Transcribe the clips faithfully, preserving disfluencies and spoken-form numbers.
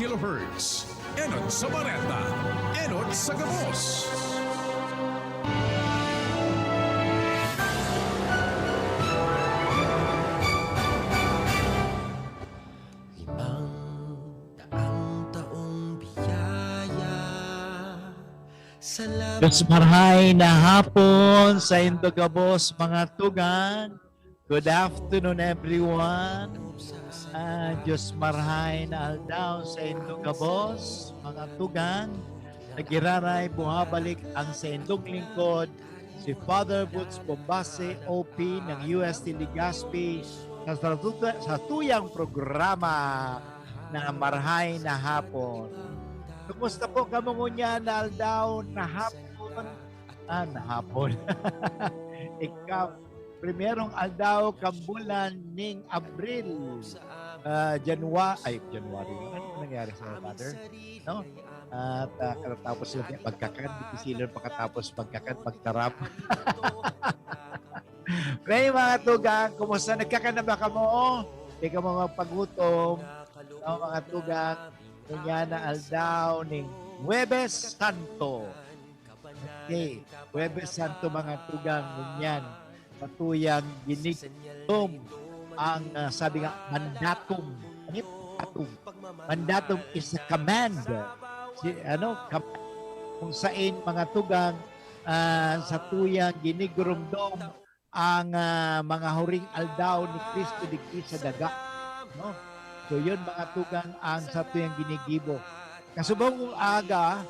kilohertz. Enot sa bareta, enot sa gabos. Limang daang taong biyaya. Salamat. Diyos marhay na hapon sa indo gabos, mga tugang. Good afternoon, everyone. Ah, Diyos marhay na aldaw sa indo gabos, mga tugang. Nagiraray, buhabalik ang sa indong lingkod, si Father Boots Bombase, O P ng U S T Legazpi, sa, sa, sa tuyang programa na Marhay na Hapon. Kumusta po kamo ngunyan na aldaw, na hapon? Ah, na hapon. Ikaw, primerong aldaw kan bulan ning Abril. Ah, Janua-, ay, January. Ano nangyari sa mother? No? At, ah, katatapos lang niya magkakan, dipisil lang pakatapos magkakan, magtarap. May mga tugang, kumusta? Nagkakan na ba kamo? Di kamo magpagutom. No, mga tugang, ngunyan na aldaw ning Huwebes Santo. Okay, Huwebes Santo, mga tugang, ngunyan. Sa tuyang ginigtom ang, ah, sabi nga, mandatum. Ano yung mandatum? Mandatum is a command. Si, ano, kam-, kung sain, mga tugang, ah, sa tuyang ginigurumdom ang, ah, mga huring aldaw ni Cristo digdi sa daga, no? So, yun, mga tugang, ang sa tuyang ginigibo. Kasubong kong aga,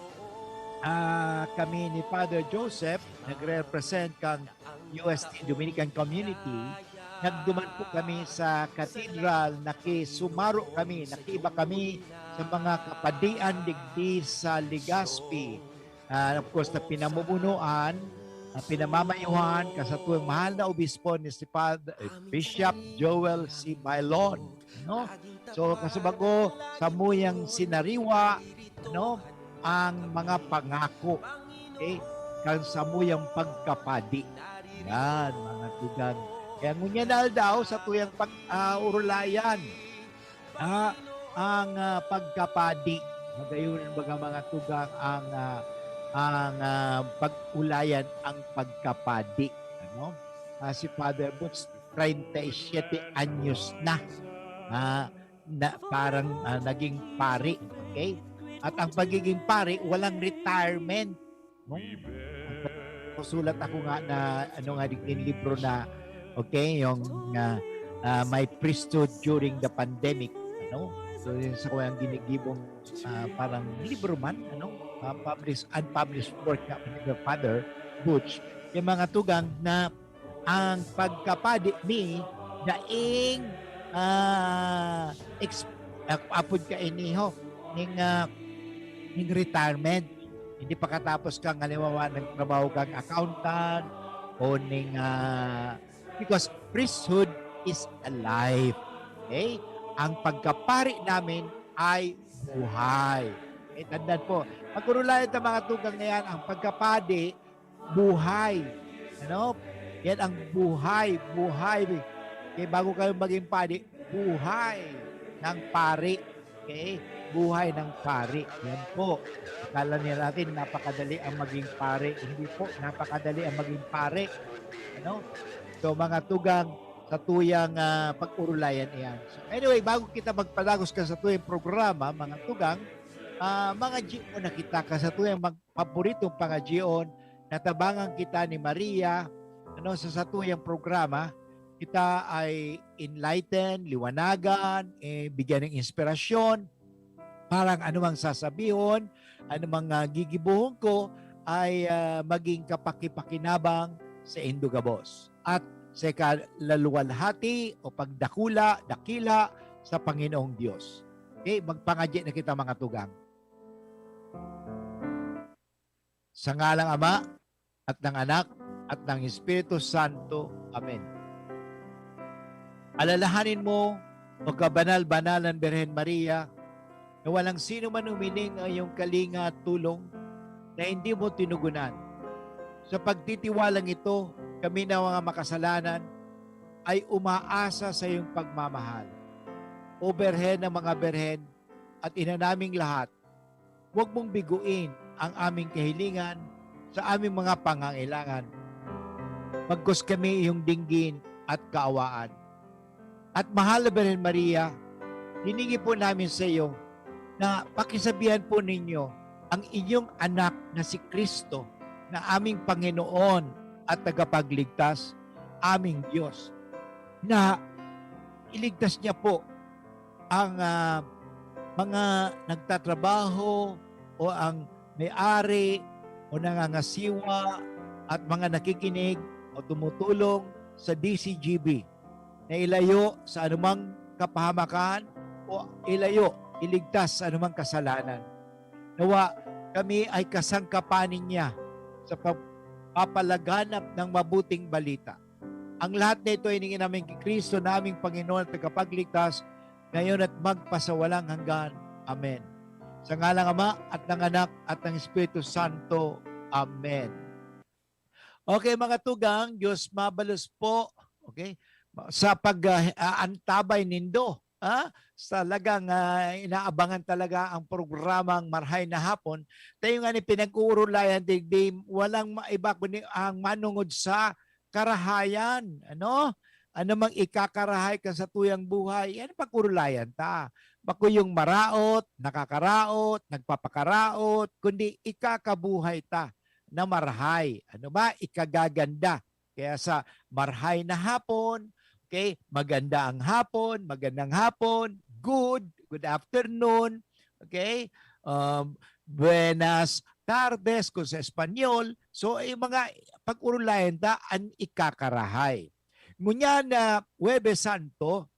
ah, kami ni Father Joseph, nagre-represent kan U S T Dominican Community, nagduman po kami sa cathedral, nakisumaro kami, nakiiba kami sa mga kapadian digdi sa Legazpi. Ah, of course, na pinamubunuan, na pinamamayuhan, kan satuyang mahal na obispo ni si Pad-, eh, Bishop Joel C. Bailon, no? So, kasubag ko, samuyang sinariwa, no, ang mga pangako, okay, kan samuyang pagkapadi. Yan, mga tugang. Kaya ngunyan na aldaw, sa tuyang pag, ah, urulayan, ah, ang, ah, pagkapadi. Magayon, baga, mga tugang, ang, ah, ang, ah, pag-ulayan ang pagkapadi. Ano? Ah, si Father Boots, treinta y siete anyos na, ah, na parang, ah, naging pari. Okay? At ang pagiging pari, walang retirement. No? Susulat ako nga na, ano nga, digdi ning libro na, okay, yung, ah, ah, My Priesthood During the Pandemic, ano? So, yun sa kuyang ginigibong, ah, parang libro man, ano? Ah, published, unpublished work nga ni Father Butch. Yung mga tugang na ang pagkapadi mi daing, ah, ex-, ap-, apod kaini ho, ning, ah, ning retirement. Hindi pakatapos kang, halimbawa, nagtrabaho kang accountant o ning, ah, because priesthood is a life. Okay? Ang pagkapari namin ay buhay. Okay, tandaan po, pag-urulayan ta, mga tugang, na yan, ang pagkapadi, buhay. Ano? Yan ang buhay, buhay. Okay, bago kayo maging padi, buhay ng pari. Okay? Buhay ng pari. Yan po. Akala niya natin, napakadali ang maging pari. Hindi po, napakadali ang maging pari. Ano? So, mga tugang, sa tuyang, ah, pag-urulayan iyan. So, anyway, bago kita magpadagos kan sa tuyang programa, mga tugang, ah, mga G O na kita kan sa tuyang mag-, paboritong pangadyion, natabangan kita ni Maria, ano, sa satuyang programa, kita ay enlighten, liwanagan, eh, bigyan ng inspirasyon, parang anumang sasabihon, anumang, ah, gigibohon ko ay, ah, maging kapakipakinabang sa indo gabos at sa ikalaluwalhati o pagdakula, dakila sa Panginoong Diyos. Okay, magpangadyi na kita, mga tugang. Sa ngalang Ama, at ng Anak, at ng Espiritu Santo. Amen. Alalahanin mo, O kabanal-banalan Birhen Maria, na walang sino man humiling ang iyong kalinga at tulong na hindi mo tinugunan. Sa pagtitiwalang ito, kami na mga makasalanan ay umaasa sa iyong pagmamahal. O Birhen ng mga Birhen, at ina naming lahat, huwag mong biguin ang aming kahilingan sa aming mga pangangailangan. Bagkus kami iyong dinggin at kaawaan. At mahal na Birhen Maria, hiningi po namin sa iyo na pakisabihan po ninyo ang inyong anak na si Kristo na aming Panginoon at Tagapagligtas, aming Diyos, na iligtas niya po ang, ah, mga nagtatrabaho o ang may-ari o nangangasiwa at mga nakikinig o tumutulong sa D C G B na ilayo sa anumang kapahamakan o ilayo, iligtas sa anumang kasalanan. Nawa kami ay kasangkapan niya sa pagpapalaganap ng mabuting balita. Ang lahat na ito hiningi namin kay Kristo na aming Panginoon at Tagapagligtas, ngayon at magpasawalang hanggan. Amen. Sa ngalang Ama at ng Anak at ng Espiritu Santo. Amen. Okay, mga tugang, Diyos mabalos po. Okay? Sa pag, ah, aantabay nindo, ha? Talagang, ah, inaabangan talaga ang programang Marhay na Hapon. Tayo nga ni pinag-uurulayan, digdi, walang ma-, iba kundi ang manungod sa karahayan, ano? Ano mang ikakarahay kan satuyang buhay, yan pag-urulayan ta. Bako yung maraot, nakakaraot, nagpapakaraot, kundi ikakabuhay ta na marahay. Ano ba? Ikagaganda. Kaya sa Marhay na Hapon, okay, maganda ang hapon, magandang hapon, good, good afternoon, okay, um, buenas tardes kung sa Espanyol. So, yung mga pag-urulayan ta, an ikakarahay. Ngunyan na Huwebes Santo,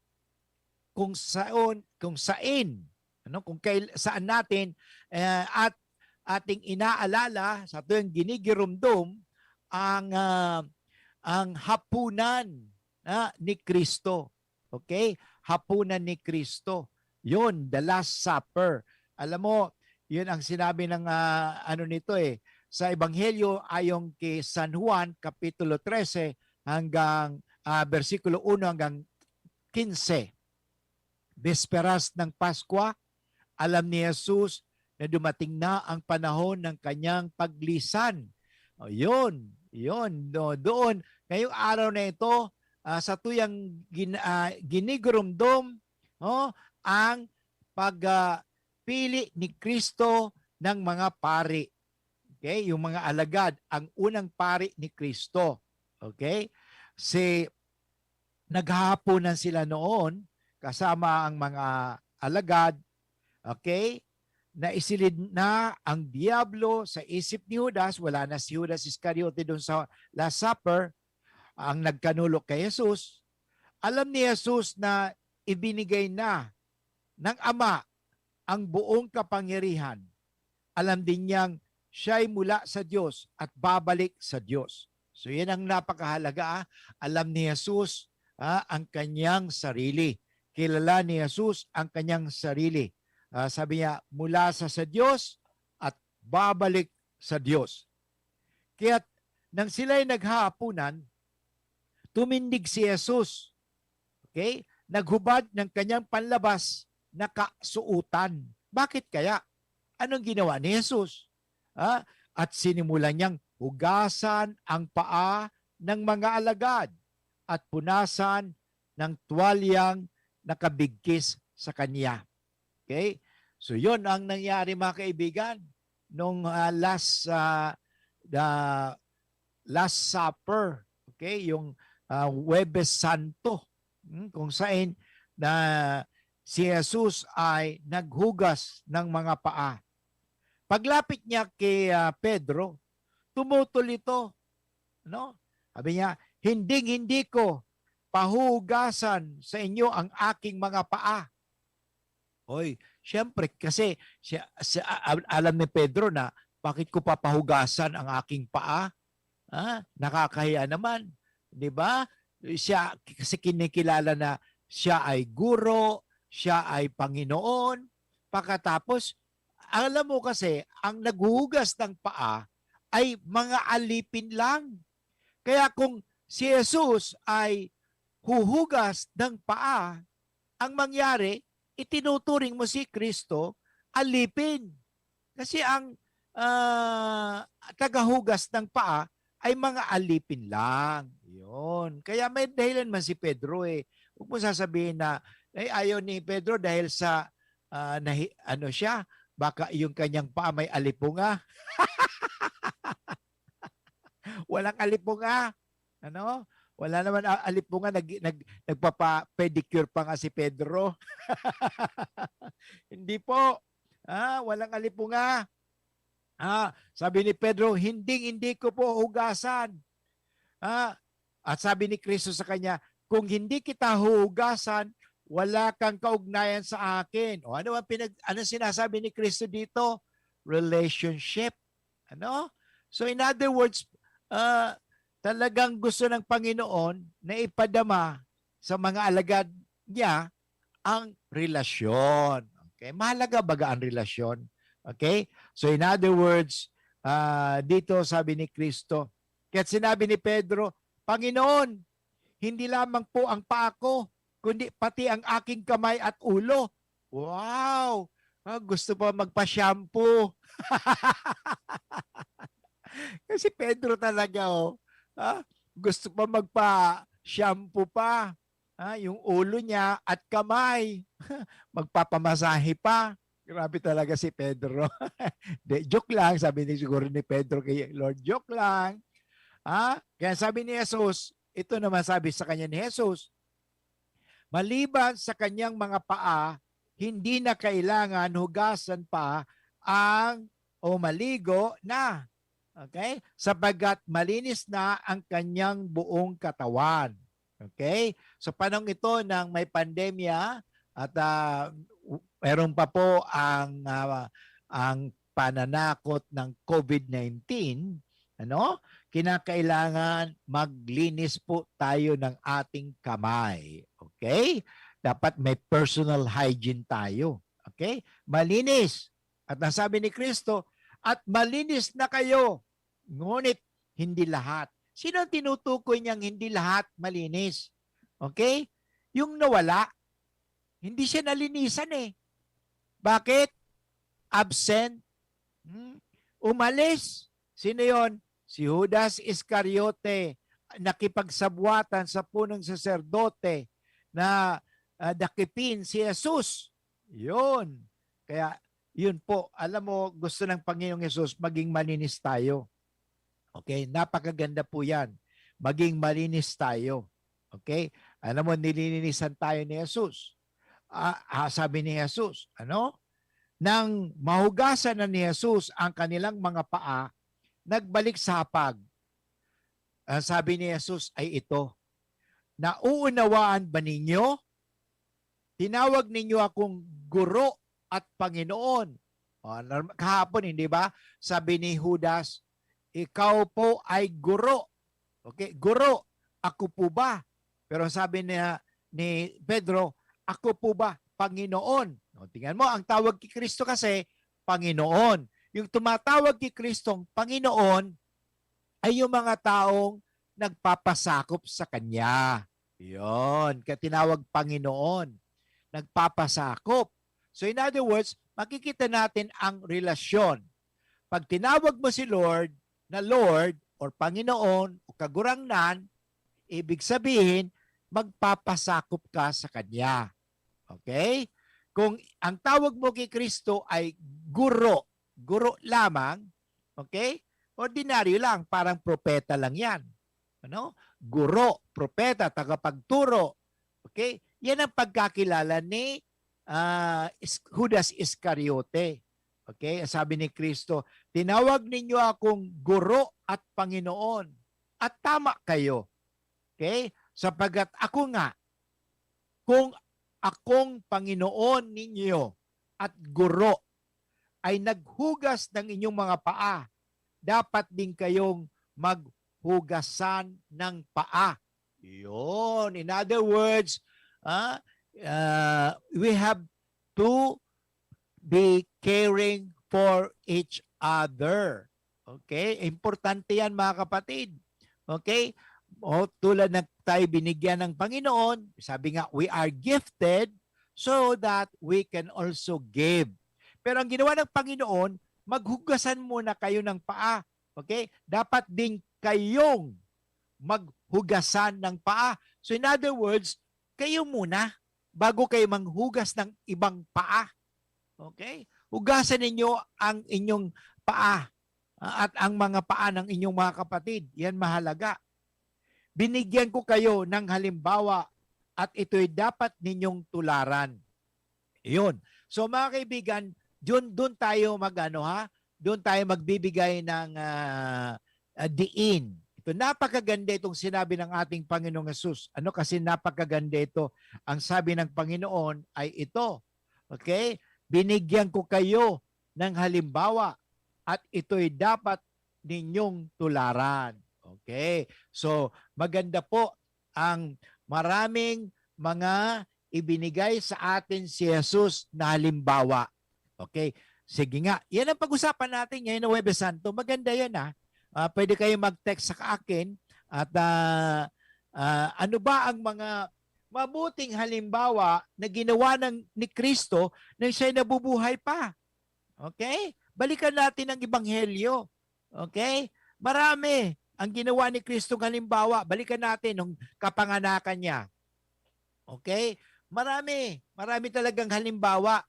kung saon, kung sain, ano, kung kail-, saan natin, eh, at ating inaalala, sa tuwing ginigiromdom ang, ah, ang hapunan, ah, ni Kristo. Okay? Hapunan ni Kristo. Yun, the Last Supper. Alam mo, yun ang sinabi ng, ah, ano nito eh, sa Ebanghelyo ayon kay San Juan, Kapitulo trese, hanggang, ah, bersikulo uno hanggang kinse. Bisperas ng Paskwa, alam ni Jesus na dumating na ang panahon ng kanyang paglisan. O, yun, yun, no, doon. Ngayong araw na ito, ah, sa tuyang gin-, ah, ginigurumdom, no, ang pag, ah, pili ni Kristo ng mga pari. Okay? Yung mga alagad, ang unang pari ni Kristo. Okay? Si, naghahaponan sila noon kasama ang mga alagad. Okay? Naisilid na ang Diablo sa isip ni Judas. Wala na si Judas Iscariote doon sa Last Supper, ang nagkanulo kay Jesus. Alam ni Jesus na ibinigay na ng Ama ang buong kapangyarihan. Alam din niyang siya'y mula sa Diyos at babalik sa Diyos. So, yan ang napakahalaga, ah. Alam ni Jesus, ah, ang kanyang sarili. Kilala ni Jesus ang kanyang sarili. Ah, sabi niya, "Mula sa, sa Diyos at babalik sa Diyos." Kaya nang sila'y naghahaponan, tumindig si Jesus. Okay? Naghubad ng kanyang panlabas na kasuotan. Bakit kaya? Anong ginawa ni Jesus? Ah, at sinimulan niyang hugasan ang paa ng mga alagad at punasan ng tuwalyang nakabigkis sa kanya. Okay? So, yon ang nangyari, mga kaibigan, nung, ah, last, ah, the Last Supper, okay, yung, ah, Huwebes Santo, hmm, kung sain na si Jesus ay naghugas ng mga paa. Paglapit niya kay, ah, Pedro, tumutol ito, no? Sabi niya, "Hinding-hindi ko pahugasan sa inyo ang aking mga paa." Oy, siyempre, kasi siya, siya, a-, a-, alam ni Pedro na, "Bakit ko papahugasan ang aking paa? Ah, nakakahiya naman." Di ba? Siya, kasi kinikilala na siya ay guro, siya ay Panginoon. Pagkatapos, alam mo kasi, ang naghuhugas ng paa ay mga alipin lang. Kaya kung si Jesus ay huhugas ng paa, ang mangyari, itinuturing mo si Kristo alipin. Kasi ang, ah, tagahugas ng paa ay mga alipin lang. Yun. Kaya may dahilan man si Pedro, eh. Huwag mo sasabihin na, ay, ayaw ni Pedro dahil sa, ah, nahi-, ano siya, baka yung kanyang paa may alipunga. Walang alipunga. Ano? Wala naman a-, alipunga, nag-, nag-, nagpapa-pedicure pa nga si Pedro. Hindi po. Ah, walang alipunga. Ah, sabi ni Pedro, "Hinding-hindi ko po hugasan." Ah, at sabi ni Kristo sa kanya, "Kung hindi kita huhugasan, wala kang kaugnayan sa akin." O ano ang pinag-, ano sinasabi ni Kristo dito? Relationship. Ano? So in other words, ah, talagang gusto ng Panginoon na ipadama sa mga alagad niya ang relasyon. Okay? Mahalaga baga ang relasyon? Okay? So in other words, ah, dito sabi ni Kristo, kaya't sinabi ni Pedro, "Panginoon, hindi lamang po ang paa ko, kundi pati ang aking kamay at ulo." Wow! Ah, gusto pa magpa-shampoo. Kasi Pedro talaga, oh. Ah, gusto pa magpa-shampoo pa. Ah, yung ulo niya at kamay. Magpapamasahe pa. Grabe talaga si Pedro. De, joke lang, sabi ni siguro ni Pedro kay Lord, "Joke lang." Ah, kaya sabi ni Jesus, ito naman sabi sa kanya ni Jesus, "Maliban sa kanyang mga paa, hindi na kailangan hugasan pa ang, o maligo na." Okay? "Sapagkat malinis na ang kanyang buong katawan." Okay? So, panahon ito ng may pandemya at, ah, w-, meron pa po ang, ah, ang pananakot ng COVID nineteen, ano? Kinakailangan maglinis po tayo ng ating kamay. Okay? Dapat may personal hygiene tayo. Okay? Malinis. At ang sabi ni Kristo, "At malinis na kayo, ngunit hindi lahat." Sino ang tinutukoy niyang hindi lahat malinis? Okay? Yung nawala, hindi siya nalinisan eh. Bakit? Absent. Hmm? Umalis. Sino yon? Si Judas Iscariote. Nakipagsabwatan sa punong saserdote na, ah, dakipin si Jesus. Yun. Kaya, yun po, alam mo, gusto ng Panginoong Jesus maging malinis tayo. Okay? Napakaganda po yan. Maging malinis tayo. Okay? Alam mo, nililinisan tayo ni Jesus. Ah, ah, sabi ni Jesus, ano? Nang mahugasan na ni Jesus ang kanilang mga paa, nagbalik sa hapag. Ang sabi ni Jesus ay ito, "Nauunawaan ba ninyo? Tinawag ninyo akong Guro at Panginoon." O, norm-, kahapon, hindi ba? Sabi ni Judas, "Ikaw po ay Guro." Okay, "Guro, ako po ba?" Pero ang sabi niya, ni Pedro, "Ako po ba, Panginoon?" O, tingnan mo, ang tawag kay Kristo kasi, Panginoon. Yung tumatawag kay Kristong Panginoon ay yung mga taong nagpapasakop sa Kanya. Yun, kaya tinawag Panginoon. Nagpapasakop. So in other words, makikita natin ang relasyon. Pag tinawag mo si Lord na Lord or Panginoon o Kagurangnan, ibig sabihin, magpapasakop ka sa Kanya. Okay? Kung ang tawag mo kay Kristo ay guro, guro lamang, okay? Ordinaryo lang, parang propeta lang yan. Ano? Guro, propeta, tagapagturo. Okay? Yan ang pagkakilala ni, ah, Is-, Judas Iscariote. Okay? Sabi ni Kristo, "Tinawag ninyo akong Guro at Panginoon." At tama kayo. Okay? Sapagkat ako nga, kung akong Panginoon ninyo at Guro ay naghugas ng inyong mga paa, dapat din kayong maghugasan ng paa. Yun. In other words, ah, ah, we have to be caring for each other. Okay? Importante yan, mga kapatid. Okay? O, tulad ng tayo binigyan ng Panginoon, sabi nga, we are gifted so that we can also give. Pero ang ginawa ng Panginoon, maghugasan muna kayo ng paa. Okay? Dapat din kayong maghugasan ng paa. So in other words, kayo muna bago kayo manghugas ng ibang paa. Okay? Hugasan ninyo ang inyong paa, ah, at ang mga paa ng inyong mga kapatid. Yan mahalaga. "Binigyan ko kayo ng halimbawa at ito'y dapat ninyong tularan." Yun. So, mga kaibigan, dun, dun tayo mag-ano, ha? Dun tayo magbibigay ng, ah, ah, diin. Ito, napakaganda itong sinabi ng ating Panginoong Yesus. Ano kasi napakaganda ito? Ang sabi ng Panginoon ay ito, okay? "Binigyan ko kayo ng halimbawa at ito'y dapat ninyong tularan." Okay? So, maganda po ang maraming mga ibinigay sa atin si Jesus na halimbawa. Okay? Sige nga. Yan ang pag-usapan natin ngayon na Huwebes Santo. Maganda yan, ah. Ah, pwede kayo mag-text sa akin at, ah, ah, ano ba ang mga mabuting halimbawa na ginawa ng, ni Kristo nang siya'y nabubuhay pa? Okay? Balikan natin ang ebanghelyo. Okay? Marami ang ginawa ni Kristong halimbawa. Balikan natin nung kapanganakan niya. Okay? Marami. Marami talagang halimbawa.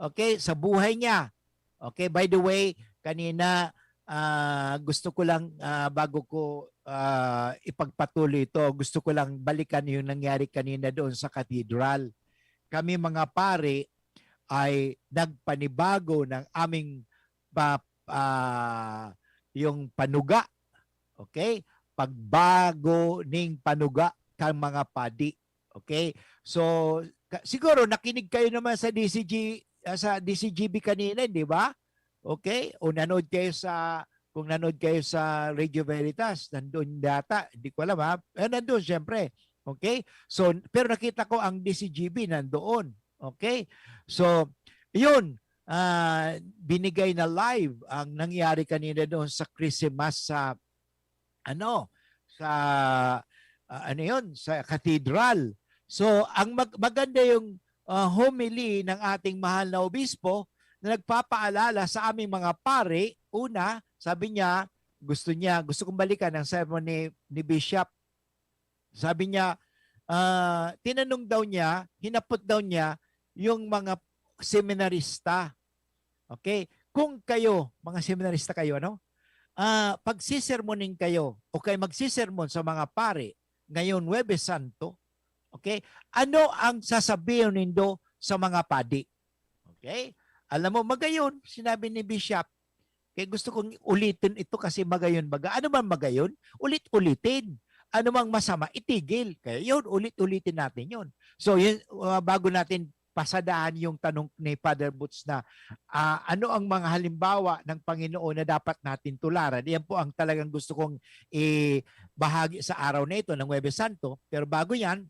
Okay? Sa buhay niya. Okay? By the way, kanina, ah, gusto ko lang, ah, bago ko, ah, ipagpatuloy ito, gusto ko lang balikan yung nangyari kanina doon sa cathedral. Kami mga pare ay nagpanibago ng aming pa-, ah, yung panuga. Okay? Pagbago ning panuga kan mga padi. Okay? So, ka-, siguro nakinig kayo naman sa D C G, ah, sa D C G B kanina, di ba? Okay? O nanood kayo sa, kung nanood kayo sa Radio Veritas, nandun yata, hindi ko alam, ha? Eh, nandun, syempre. Okay? So, pero nakita ko ang D C G B nandoon. Okay? So, yun, ah, binigay na live ang nangyari kanina doon sa Christmas sa, ano, sa, ah, ano yun, sa cathedral. So, ang mag-, maganda yung, ah, homily ng ating mahal na obispo na nagpapaalala sa aming mga pare. Una, sabi niya, gusto niya, gusto kong balikan ang sermon ni, ni Bishop. Sabi niya, ah, tinanong daw niya, hinapot daw niya yung mga seminarista. Okay? Kung kayo, mga seminarista kayo, ano? Ah, pagsisermonin kayo o kayo magsisermon sa mga pare ngayon, Huwebes Santo, okay? Ano ang sasabihin nindo sa mga padi? Okay? Alam mo, magayon, sinabi ni Bishop, kaya gusto kong ulitin ito kasi magayon baga. Ano man magayon? Ulit-ulitin. Ano mang masama, itigil. Kaya yun, ulit-ulitin natin yun. So, yun, uh, bago natin pasadahan yung tanong ni Father Boots na, ah, ano ang mga halimbawa ng Panginoon na dapat natin tularan? Yan po ang talagang gusto kong ibahagi sa araw na ito ng Huwebes Santo. Pero bago yan,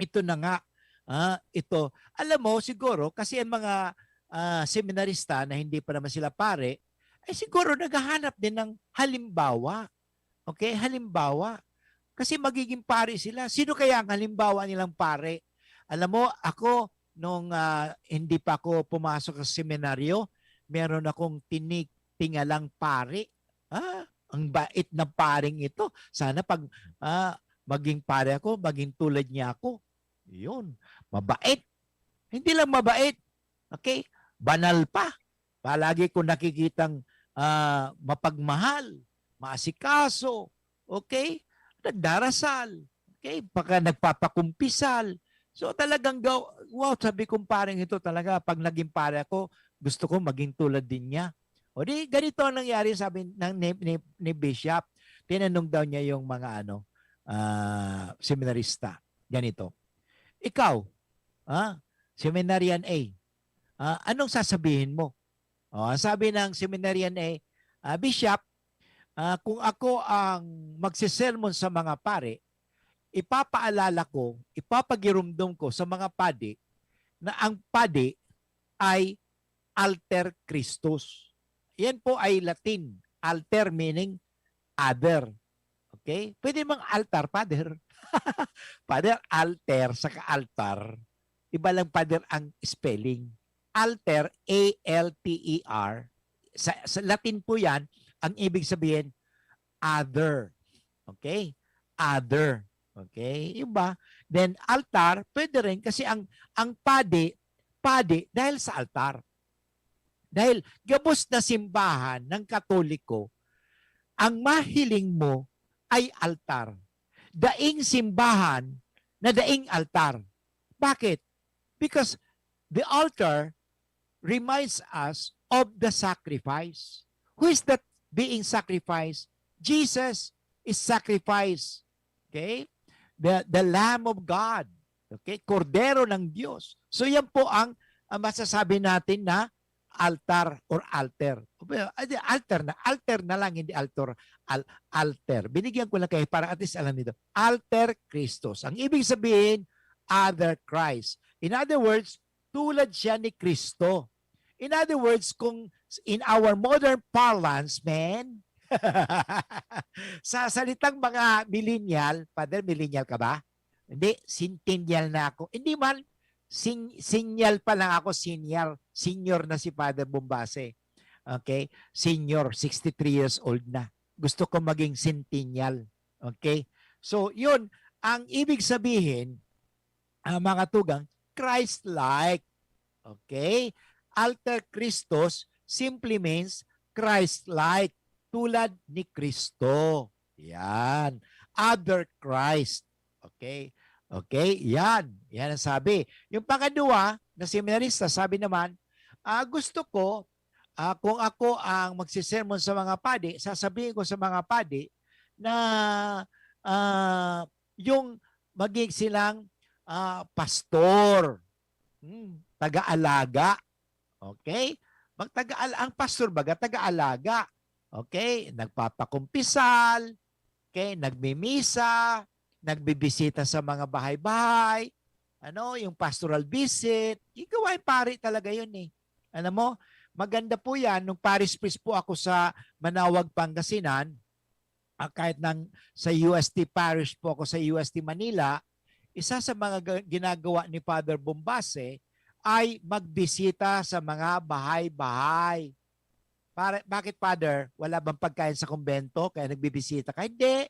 ito na nga, ah, ito. Alam mo, siguro, kasi ang mga, ah, seminarista na hindi pa naman sila pare, ay siguro naghahanap din ng halimbawa. Okay? Halimbawa. Kasi magiging pare sila. Sino kaya ang halimbawa nilang pare? Alam mo, ako, nung, ah, hindi pa ako pumasok sa seminaryo, meron akong tinitingalang pare. Ah, ang bait ng paring ito. Sana pag, ah, maging pare ako, maging tulad niya ako. Yun. Mabait. Hindi lang mabait. Okay? Banal pa. Palagi ko nakikitang, ah, mapagmahal, maasikaso, okay? Nagdarasal, okay? Baka nagpapakumpisal. So, talagang gaw-, wow, sabi kong pareng ito talaga, pag naging pare ako, gusto ko maging tulad din niya. O di, ganito ang nangyari, sabi ng, ni, ni, ni Bishop. Tinanong daw niya yung mga, ano, ah, seminarista. Ganito, "Ikaw, ah, seminarian A, ah, anong sasabihin mo?" O, ang sabi ng seminarian A, "Ah, Bishop, ah, kung ako ang magsesermon sa mga pare, ipapaalala ko, ipapagirumdom ko sa mga padi na ang padi ay alter Christus." Yan po ay Latin. Alter meaning other. Okay? Pwede mang altar, Father. Father, alter, saka altar. iba lang, Father, ang spelling. Alter, A L T E R. Sa, sa Latin po yan, ang ibig sabihin, other. Okay? Other. Okay? Iba. Then, altar, pwede rin kasi ang, ang padi, padi dahil sa altar. Dahil gabos na simbahan ng Katoliko, ang mahiling mo ay altar. Daing simbahan na daing altar. Bakit? Because the altar reminds us of the sacrifice. Who is that being sacrificed? Jesus is sacrificed. Okay? The, the Lamb of God. Okay? Kordero ng Diyos. So yan po ang, ang masasabi natin na altar or alter. Ay, di, altar na. Alter na lang, hindi altor. Al, alter. Binigyan ko lang kayo para at least alam nito. Alter Christus. Ang ibig sabihin, other Christ. In other words, tulad siya ni Kristo. In other words, kung in our modern parlance, man, sa salitang mga millennial, Father, millennial ka ba? Hindi, centennial na ako. Hindi man, sin, sinyal pa lang ako, senior. Senior na si Father Bombase. Okay? Senior, sixty-three years old na. Gusto ko maging centennial. Okay? So, yun, ang ibig sabihin, ah, mga tugang, Christ-like. Okay? Alter Christus simply means Christ-like, tulad ni Kristo. Yan. Other Christ. Okay? Okay? Yan. Yan ang sabi. Yung pangadwa na seminarista, sabi naman, ah, gusto ko, ah, kung ako ang magsisermon sa mga padi, sasabihin ko sa mga padi na, ah, yung maging silang, ah, pastor, hmm, taga-alaga. Okay? Magtaga-al-, ang pastor baga, taga-alaga. Okay? Nagpapakumpisal, okay? Nagmimisa, nagbibisita sa mga bahay-bahay. Ano, yung pastoral visit. Yung gawain pari talaga yun eh. Alam mo, maganda po yan. Nung parish priest po ako sa Manawag, Pangasinan, ah, kahit nang sa U S T parish po ako sa U S T Manila, isa sa mga ga-, ginagawa ni Father Bombase ay magbisita sa mga bahay-bahay. Para, bakit, Father? Wala bang pagkain sa kumbento kaya nagbibisita ka? Hindi.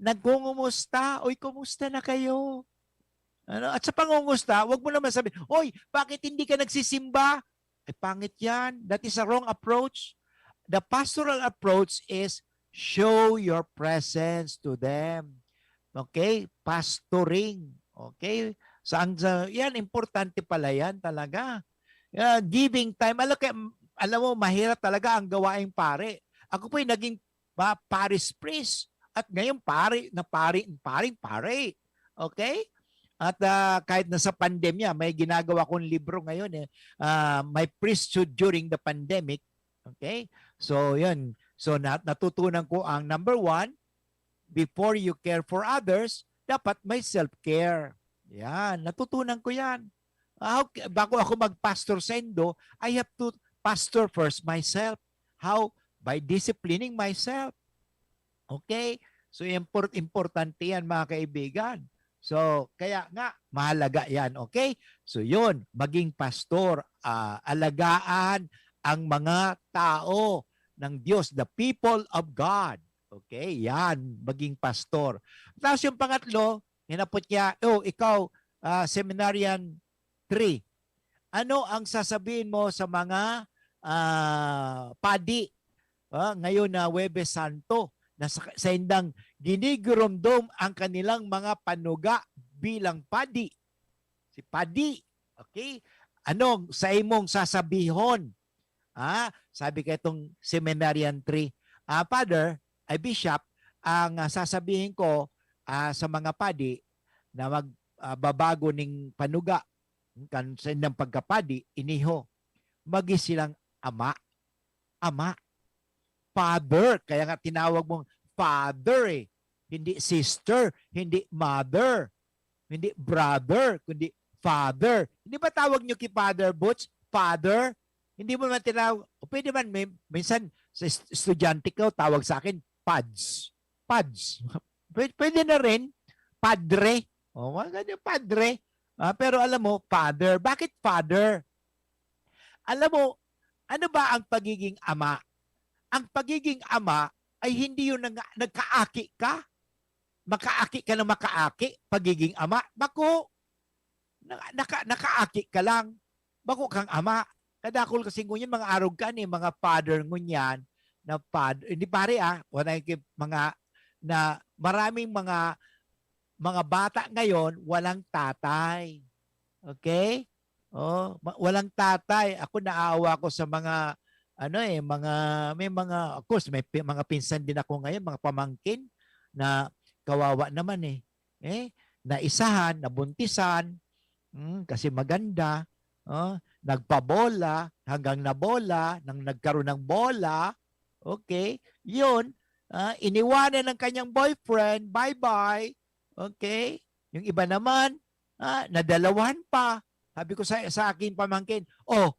Nagkukumusta. Uy, kumusta na kayo? Ano? At sa pangumusta, wag mo naman sabi, "Oy, bakit hindi ka nagsisimba?" Ay, pangit yan. That is a wrong approach. The pastoral approach is show your presence to them. Okay? Pastoring. Okay? Sa ang, sa, yan, importante pala yan talaga. Yeah, giving time. Alam, kaya, alam mo, mahirap talaga ang gawaing pare. Ako po'y naging pa-, parish priest. At ngayon, pare, na pare, paring pare. Okay? At, ah, kahit na sa pandemya, may ginagawa kong libro ngayon eh, ah, My Priesthood During the Pandemic. Okay? So, yun. So, na-, natutunan ko ang number one, before you care for others, dapat may self-care. Yan, natutunan ko yan. Ah, okay, bago ako mag-pastor saindo, I have to pastor first myself. How? By disciplining myself. Okay? So, import-, importante yan, mga kaibigan. So, kaya nga, mahalaga yan, okay? So, yun, maging pastor, ah, alagaan ang mga tao ng Diyos, the people of God. Okay? Yan, maging pastor. Tapos yung pangatlo, hinapot niya, "Oh, ikaw, ah, seminarian three, ano ang sasabihin mo sa mga, ah, padi, ah, ngayon na Huwebes Santo, na sa, saindang ginigiromdom ang kanilang mga panuga bilang padi?" Si padi, okay? Anong sa imong sasabihon? Ah, sabi kay itong seminarian three, "Ah, Father, ay Bishop, ang, ah, sasabihin ko, ah, sa mga padi na mag, ah, babago ning panuga, hmm, kan sa indang pagkapadi, iniho, magi silang ama." Ama. Father. Kaya nga tinawag mong Father eh. Hindi sister, hindi mother, hindi brother, kundi Father. Hindi ba tawag nyo ki Father Butch? Father? Hindi mo naman tinawag, o pwede man, may, minsan sa est-, estudyante ko, tawag sa akin, Pads. Pads. Pwede, pwede na rin, Padre. O, mga ganyan, Padre. Ah, pero alam mo, father. Bakit father? Alam mo, ano ba ang pagiging ama? Ang pagiging ama ay hindi yung nag- nagkaaki ka. Makaaki ka ng makaaki, pagiging ama. Bako, na, naka, nakaaki ka lang. Bako kang ama. Kadakol kasi ngunyan, mga arog ka ni, mga father ngunyan, na father, hindi pare ah, wala yung mga, na maraming mga, mga bata ngayon, walang tatay. Okay? Oh, ma- walang tatay. Ako, naawa ko sa mga, ano eh, mga, may mga, of course, may pi- mga pinsan din ako ngayon, mga pamangkin, na kawawa naman eh. Eh, naisahan, nabuntisan, mm, kasi maganda, oh, nagpabola, hanggang nabola, nang nagkaroon ng bola, okay, yun, ah, iniwanan ng kanyang boyfriend, bye-bye, okay? Yung iba naman, ah, nadalawahan pa. Sabi ko sa, sa aking pamangkin, "Oh,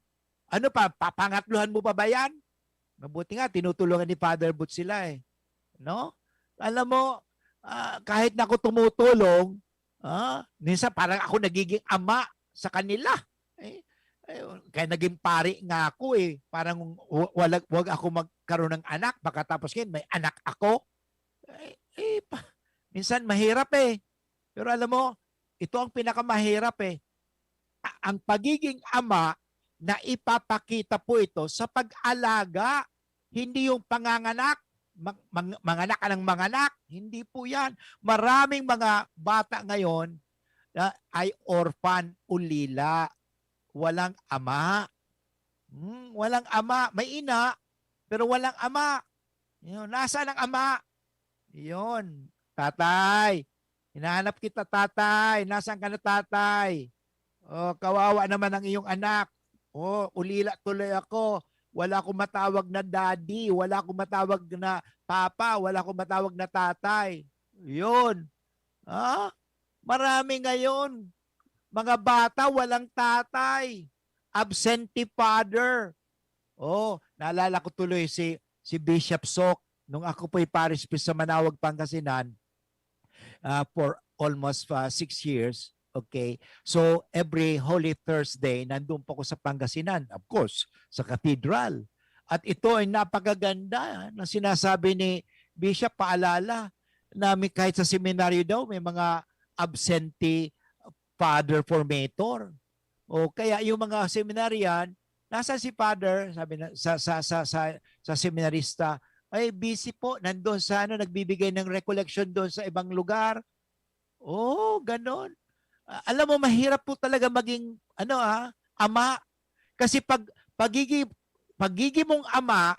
ano pa, papangatluhan mo pa ba yan?" Mabuti nga, tinutulungan ni Father Boots sila eh. No? Alam mo, ah, kahit na ako tumutulong, ah, minsan parang ako nagiging ama sa kanila. Eh, eh, kaya naging pari nga ako eh. Parang wa- wala, wag ako magkaroon ng anak, baka tapos ngayon may anak ako. Eh, eh, pa- minsan mahirap eh. Pero alam mo, ito ang pinakamahirap eh. A- ang pagiging ama na ipapakita po ito sa pag-alaga, hindi yung panganganak, mag- mang- manganak ka ng manganak, hindi po yan. Maraming mga bata ngayon na ay orphan, ulila, walang ama. Hmm, walang ama, may ina, pero walang ama. Yun, nasaan ang ama? Yun, tatay. Hinahanap kita, tatay. Nasaan ka na, tatay? Oh, kawawa naman ang iyong anak. Oh, ulila tuloy ako. Wala akong matawag na daddy, wala akong matawag na papa, wala akong matawag na tatay. Yun. Ha? Marami ngayon, mga bata walang tatay. Absentee father. Oh, naalala ko tuloy si si Bishop Sok nung ako po'y parish priest sa Manaoag, Pangasinan, ah, for almost, ah, six years. Okay? So, every Holy Thursday, nandun po ako sa Pangasinan, of course, sa cathedral. At ito ay napakaganda na sinasabi ni Bishop, paalala, na may, kahit sa seminaryo daw, may mga absentee father formator. O kaya yung mga seminarian, "Nasaan si Father?" Sabi na, sa, sa, sa, sa, sa seminarista, "Ay, busy po. Nandun sa, ano, nagbibigay ng recollection doon sa ibang lugar." Oh, ganon. Ah, alam mo, mahirap po talaga maging, ano, ah, ama. Kasi pag, pagigi, pagigi mong ama,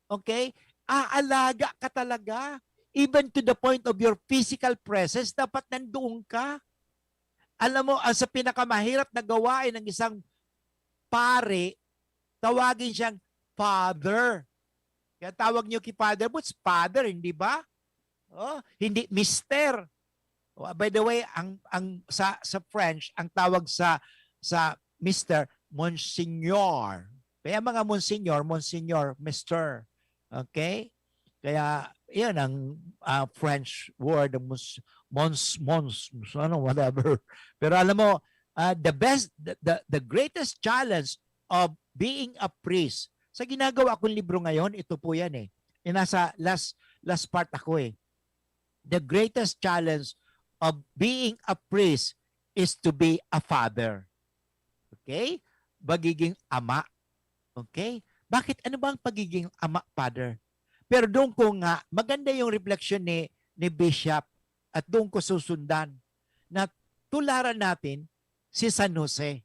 okay, aalaga ka talaga. Even to the point of your physical presence, dapat nandoon ka. Alam mo, ang sa pinakamahirap na gawain ng isang pare, tawagin siyang father. Kaya tawag niyo ki Father Boots, father, hindi ba? Oh, hindi mister. Oh, by the way, ang, ang sa, sa French, ang tawag sa, sa mister, Monsignor. Kaya mga Monsignor, Monsignor, mister. Okay? Kaya, yan ang, ah, French word, mons, mons, mons, mons, ano, whatever. Pero alam mo, ah, the best, the, the, the greatest challenge of being a priest, sa ginagawa kong libro ngayon, ito po yan eh. Yung nasa last, last part ako eh. The greatest challenge of being a priest is to be a father. Okay? Magiging ama. Okay? Bakit? Ano ba ang pagiging ama, father? Pero doon ko nga, maganda yung reflection ni, ni Bishop at doon ko susundan na tularan natin si San Jose.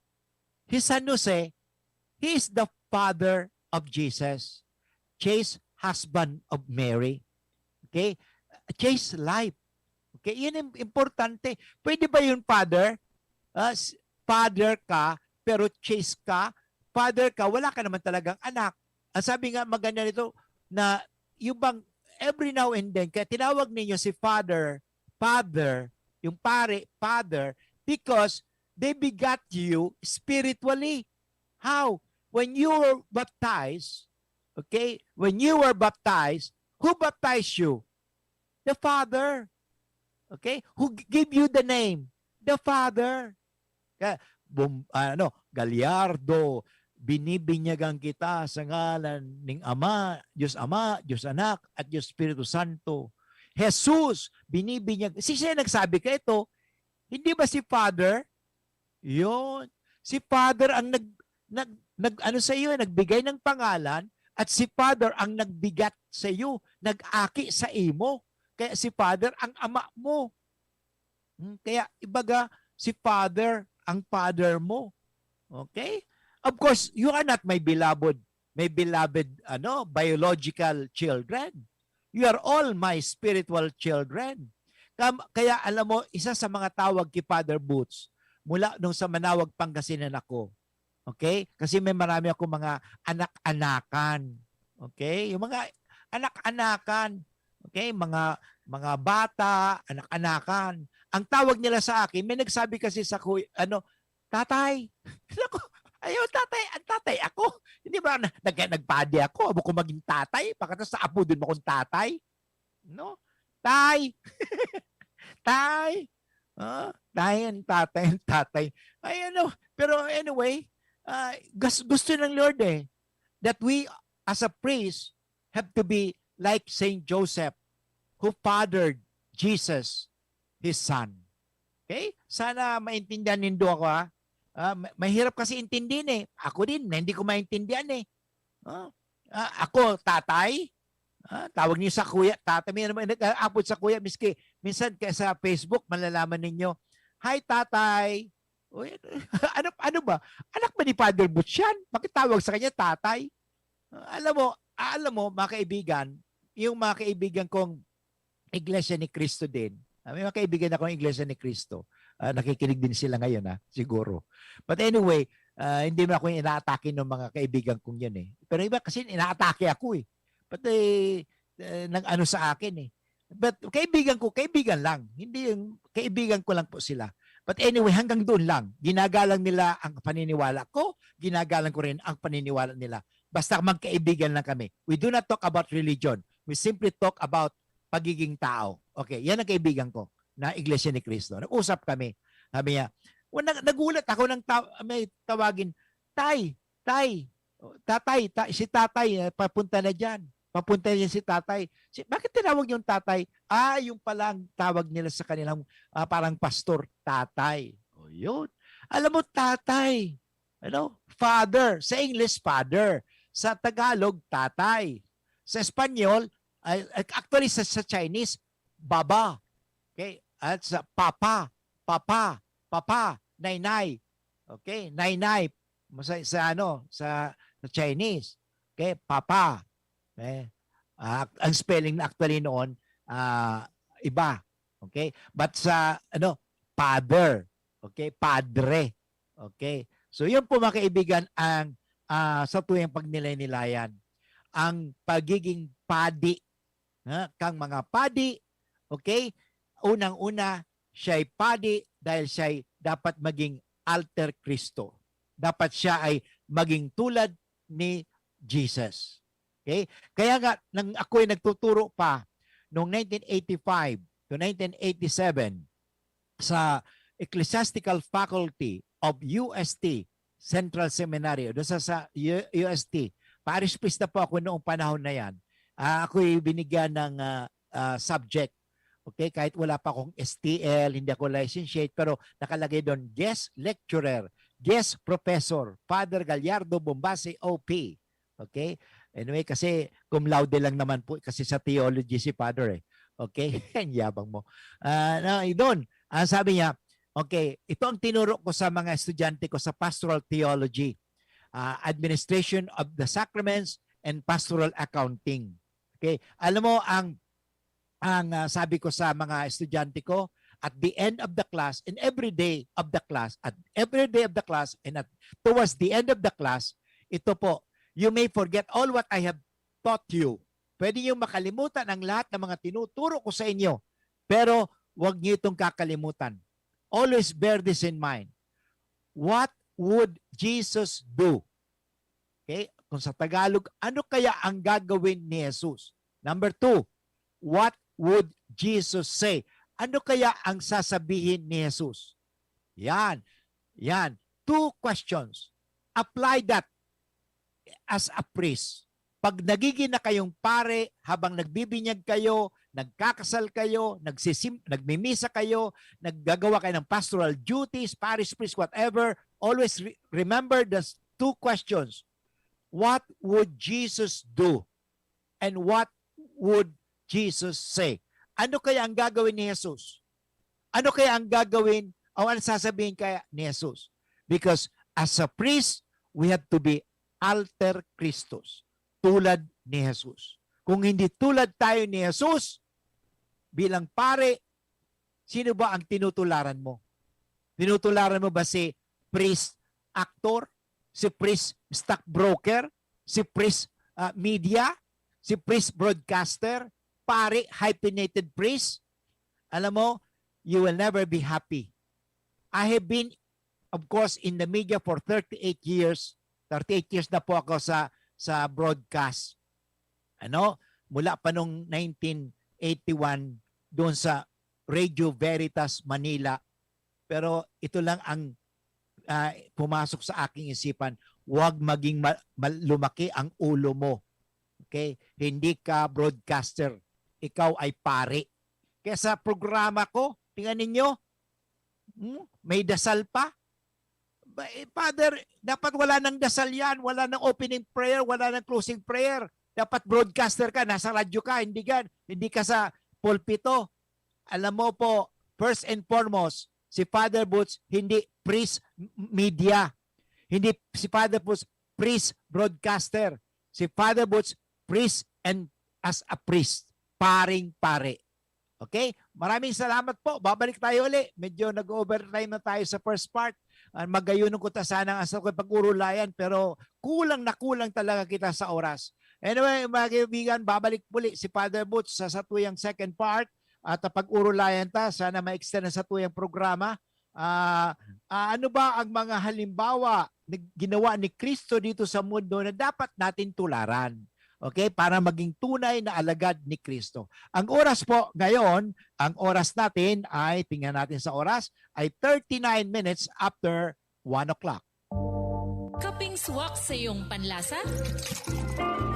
Si San Jose, he is the father of Jesus. Chaste husband of Mary. Okay? Chaste life. Okay? Yan ang importante. Pwede ba yun, father? Ah, s- father ka, pero chaste ka. Father ka, wala ka naman talagang anak. Ang sabi nga, maganda nito, na yung bang every now and then, kaya tinawag ninyo si father, father, yung pare, father, because they begat you spiritually. How? When you were baptized, okay, when you were baptized, who baptized you? The Father. Okay? Who g- gave you the name? The Father. Kaya, bum-, ano, Gallardo, binibinyagan kita sa ngalan ning Ama, Diyos Ama, Diyos Anak, at Diyos Espiritu Santo. Jesus, binibinyag. Si siya nagsabi ka ito, hindi ba si Father? Yun. Si Father ang nag, nag, nag ano sa iyo, nagbigay ng pangalan, at si Father ang nagbigat sa iyo, nag-aki sa imo. Kaya si Father ang ama mo. Hmm, kaya ibaga, si Father ang father mo. Okay? Of course, you are not my beloved, my beloved, ano, biological children. You are all my spiritual children. Kam-, kaya alam mo, isa sa mga tawag ki Father Boots, mula nung sa Manawag, Pangasinan ako. Okay? Kasi may marami akong mga anak-anakan. Okay? Yung mga anak-anakan. Okay? Mga, mga bata, anak-anakan. Ang tawag nila sa akin, may nagsabi kasi sa kuya, ano, "Tatay." Naku, ayaw, tatay. Ang tatay ako. Hindi ba na, nag, nagpadi ako? Abo ko maging tatay? Pagkatapos sa apo din mo akong tatay? No? Tay! Tay! Ah, tay, ang tatay, ang tatay. Ay, ano, pero anyway, ah, gas-, gusto ng Lord eh, that we as a priest have to be like Saint Joseph who fathered Jesus, his son. Okay? Sana maintindihan nindo ako, ha? Ah, ma-, mahirap kasi intindihin eh. Ako din, na hindi ko maintindihan eh. Ah, ah, ako, tatay? Ah, tawag niyo sa kuya, tatay. May naman nag-aapod sa kuya, miski minsan ka sa Facebook, malalaman ninyo, "Hi, tatay." Uy, ano, ano ba? Anak ba ni Father Butch yan? Bakit tawag sa kanya tatay? Ah, alam mo, ah, alam mo, mga kaibigan, yung mga kaibigan kong Iglesia ni Cristo din, ah, may mga kaibigan akong Iglesia ni Cristo, ah, nakikinig din sila ngayon, ah, siguro. But anyway, ah, hindi mo ako inaatake ng mga kaibigan kong yun eh. Pero iba kasi inaatake ako eh. Pati, eh, nag-ano sa akin eh. But kaibigan ko, kaibigan lang. Hindi yung kaibigan ko lang po sila. But anyway, hanggang doon lang. Ginagalang nila ang paniniwala ko, ginagalang ko rin ang paniniwala nila. Basta magkaibigan lang kami. We do not talk about religion. We simply talk about pagiging tao. Okay, yan ang kaibigan ko na Iglesia ni Cristo. Nag-usap kami. Sabi niya, well, nag-, nagulat ako ng ta-, may tawagin, "Tay, tay, tatay, ta-, si tatay, eh, papunta na dyan. Papunta na dyan si tatay." Si, "Bakit tinawag yung tatay?" Ah, yung pala ang tawag nila sa kanilang, ah, parang pastor, tatay. O, yun. Alam mo, tatay, ano? Father. Sa English, father. Sa Tagalog, tatay. Sa Espanyol, ay, actually, sa, sa Chinese, baba. Okay? At sa papa, papa, papa, nainay. Okay? Nainay. Sa, sa ano, sa, sa Chinese. Okay? Papa. Eh, ah, ang spelling na actually noon, ah, iba. Okay? But sa, ano, father. Okay? Padre. Okay? So, yun po, mga kaibigan, ang, ah, sa tuyang pagnilay-nilayan. Ang pagiging padi, ha, kang mga padi, okay? Unang-una, siya'y padi dahil siya'y dapat maging alter Cristo. Dapat siya ay maging tulad ni Jesus. Okay? Kaya nga, nang ako'y nagtuturo pa noong nineteen eighty-five to nineteen eighty-seven sa Ecclesiastical Faculty of U S T Central Seminary, o doon sa, sa U-, U S T, parish priest na po ako noong panahon na yan. Ah, ako'y binigyan ng, ah, ah, subject. Okay, kahit wala pa akong S T L, hindi ako licentiate, pero nakalagay doon, guest lecturer, guest professor, Father Gallardo Bombase, O P. Okay? Anyway, kasi cum laude lang naman po kasi sa theology si Father eh. Okay? Ang yabang mo. Ah, no, doon, ang sabi niya, okay, ito ang tinuro ko sa mga estudyante ko sa pastoral theology, ah, administration of the sacraments and pastoral accounting. Okay? Alam mo, ang, ang, ah, sabi ko sa mga estudyante ko, at the end of the class, in every day of the class, at every day of the class, and at towards the end of the class, ito po, you may forget all what I have taught you. Pwede niyong makalimutan ang lahat ng mga tinuturo ko sa inyo, pero huwag niyo itong kakalimutan. Always bear this in mind. What would Jesus do? Okay? Kung sa Tagalog, ano kaya ang gagawin ni Jesus? Number two, what would Jesus say? Ano kaya ang sasabihin ni Jesus? Yan. Yan. Two questions. Apply that as a priest. Pag nagiging na kayong pare, habang nagbibinyag kayo, nagkakasal kayo, nagsisim, nagmimisa kayo, naggagawa kayo ng pastoral duties, parish priest, whatever, always re- remember the two questions. What would Jesus do? And what would Jesus say? Ano kaya ang gagawin ni Jesus? Ano kaya ang gagawin o ano sasabihin kaya ni Jesus? Because as a priest, we have to be alter Christus, tulad ni Jesus. Kung hindi tulad tayo ni Jesus, bilang pare, sino ba ang tinutularan mo? Tinutularan mo ba si priest actor, si priest stockbroker, si priest ah, media, si priest broadcaster, pare, hyphenated priest? Alam mo, you will never be happy. I have been, of course, in the media for thirty-eight years. Thirty-eight years na po ako sa sa broadcast. Ano? Mula pa nung nineteen eighty-one doon sa Radio Veritas Manila. Pero ito lang ang ah, pumasok sa aking isipan, huwag maging ma- ma- lumaki ang ulo mo. Okay? Hindi ka broadcaster. Ikaw ay pare. Kaya sa programa ko, tingnan ninyo, hmm, may dasal pa. Ba- eh, Father, dapat wala nang dasal yan. Wala nang opening prayer, wala nang closing prayer. Dapat broadcaster ka, nasa radyo ka, hindi ka, hindi ka sa pulpito. Alam mo po, first and foremost, si Father Boots hindi priest m- media. Hindi si Father Boots priest broadcaster. Si Father Boots priest and as a priest. Paring pare. Okay? Maraming salamat po. Babalik tayo uli. Medyo nag-overtime na tayo sa first part. Ah, magayunon ko ta sana ang asa ko pag-urulayan, pero kulang na kulang talaga kita sa oras. Anyway, mga kaibigan, babalik muli si Father Boots sa satuyang second part at ah, pag-urulayan ta. Sana ma-extend ang satuyang programa. Ah, ah, ano ba ang mga halimbawa na ginawa ni Kristo dito sa mundo na dapat natin tularan? Okay, para maging tunay na alagad ni Kristo. Ang oras po ngayon, ang oras natin ay, tingnan natin sa oras, ay thirty-nine minutes after one o'clock. Kaping swak sa iyong panlasa?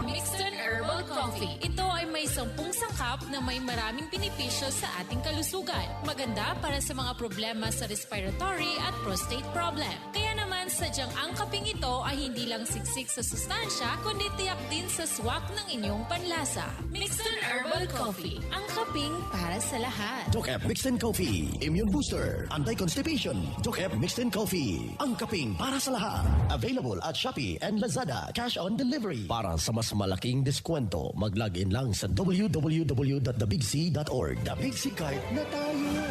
Mixton Herbal Coffee. Ito ay may sampung sangkap na may maraming benepisyo sa ating kalusugan. Maganda para sa mga problema sa respiratory at prostate problem. Kaya naman, sadyang ang kaping ito ay hindi lang siksik sa sustansya, kundi tiyak din sa swak ng inyong panlasa. Mixton Herbal Coffee, ang kaping para sa lahat. Doc F Mixed in Coffee, Immune Booster, Anti-Constipation. Doc F Mixed in Coffee, ang kaping para sa lahat. Available at Shopee and Lazada. Cash on delivery. Para sa mas malaking diskwento, mag-log in lang sa w w w dot the big c dot org. The Big C Card na tayo!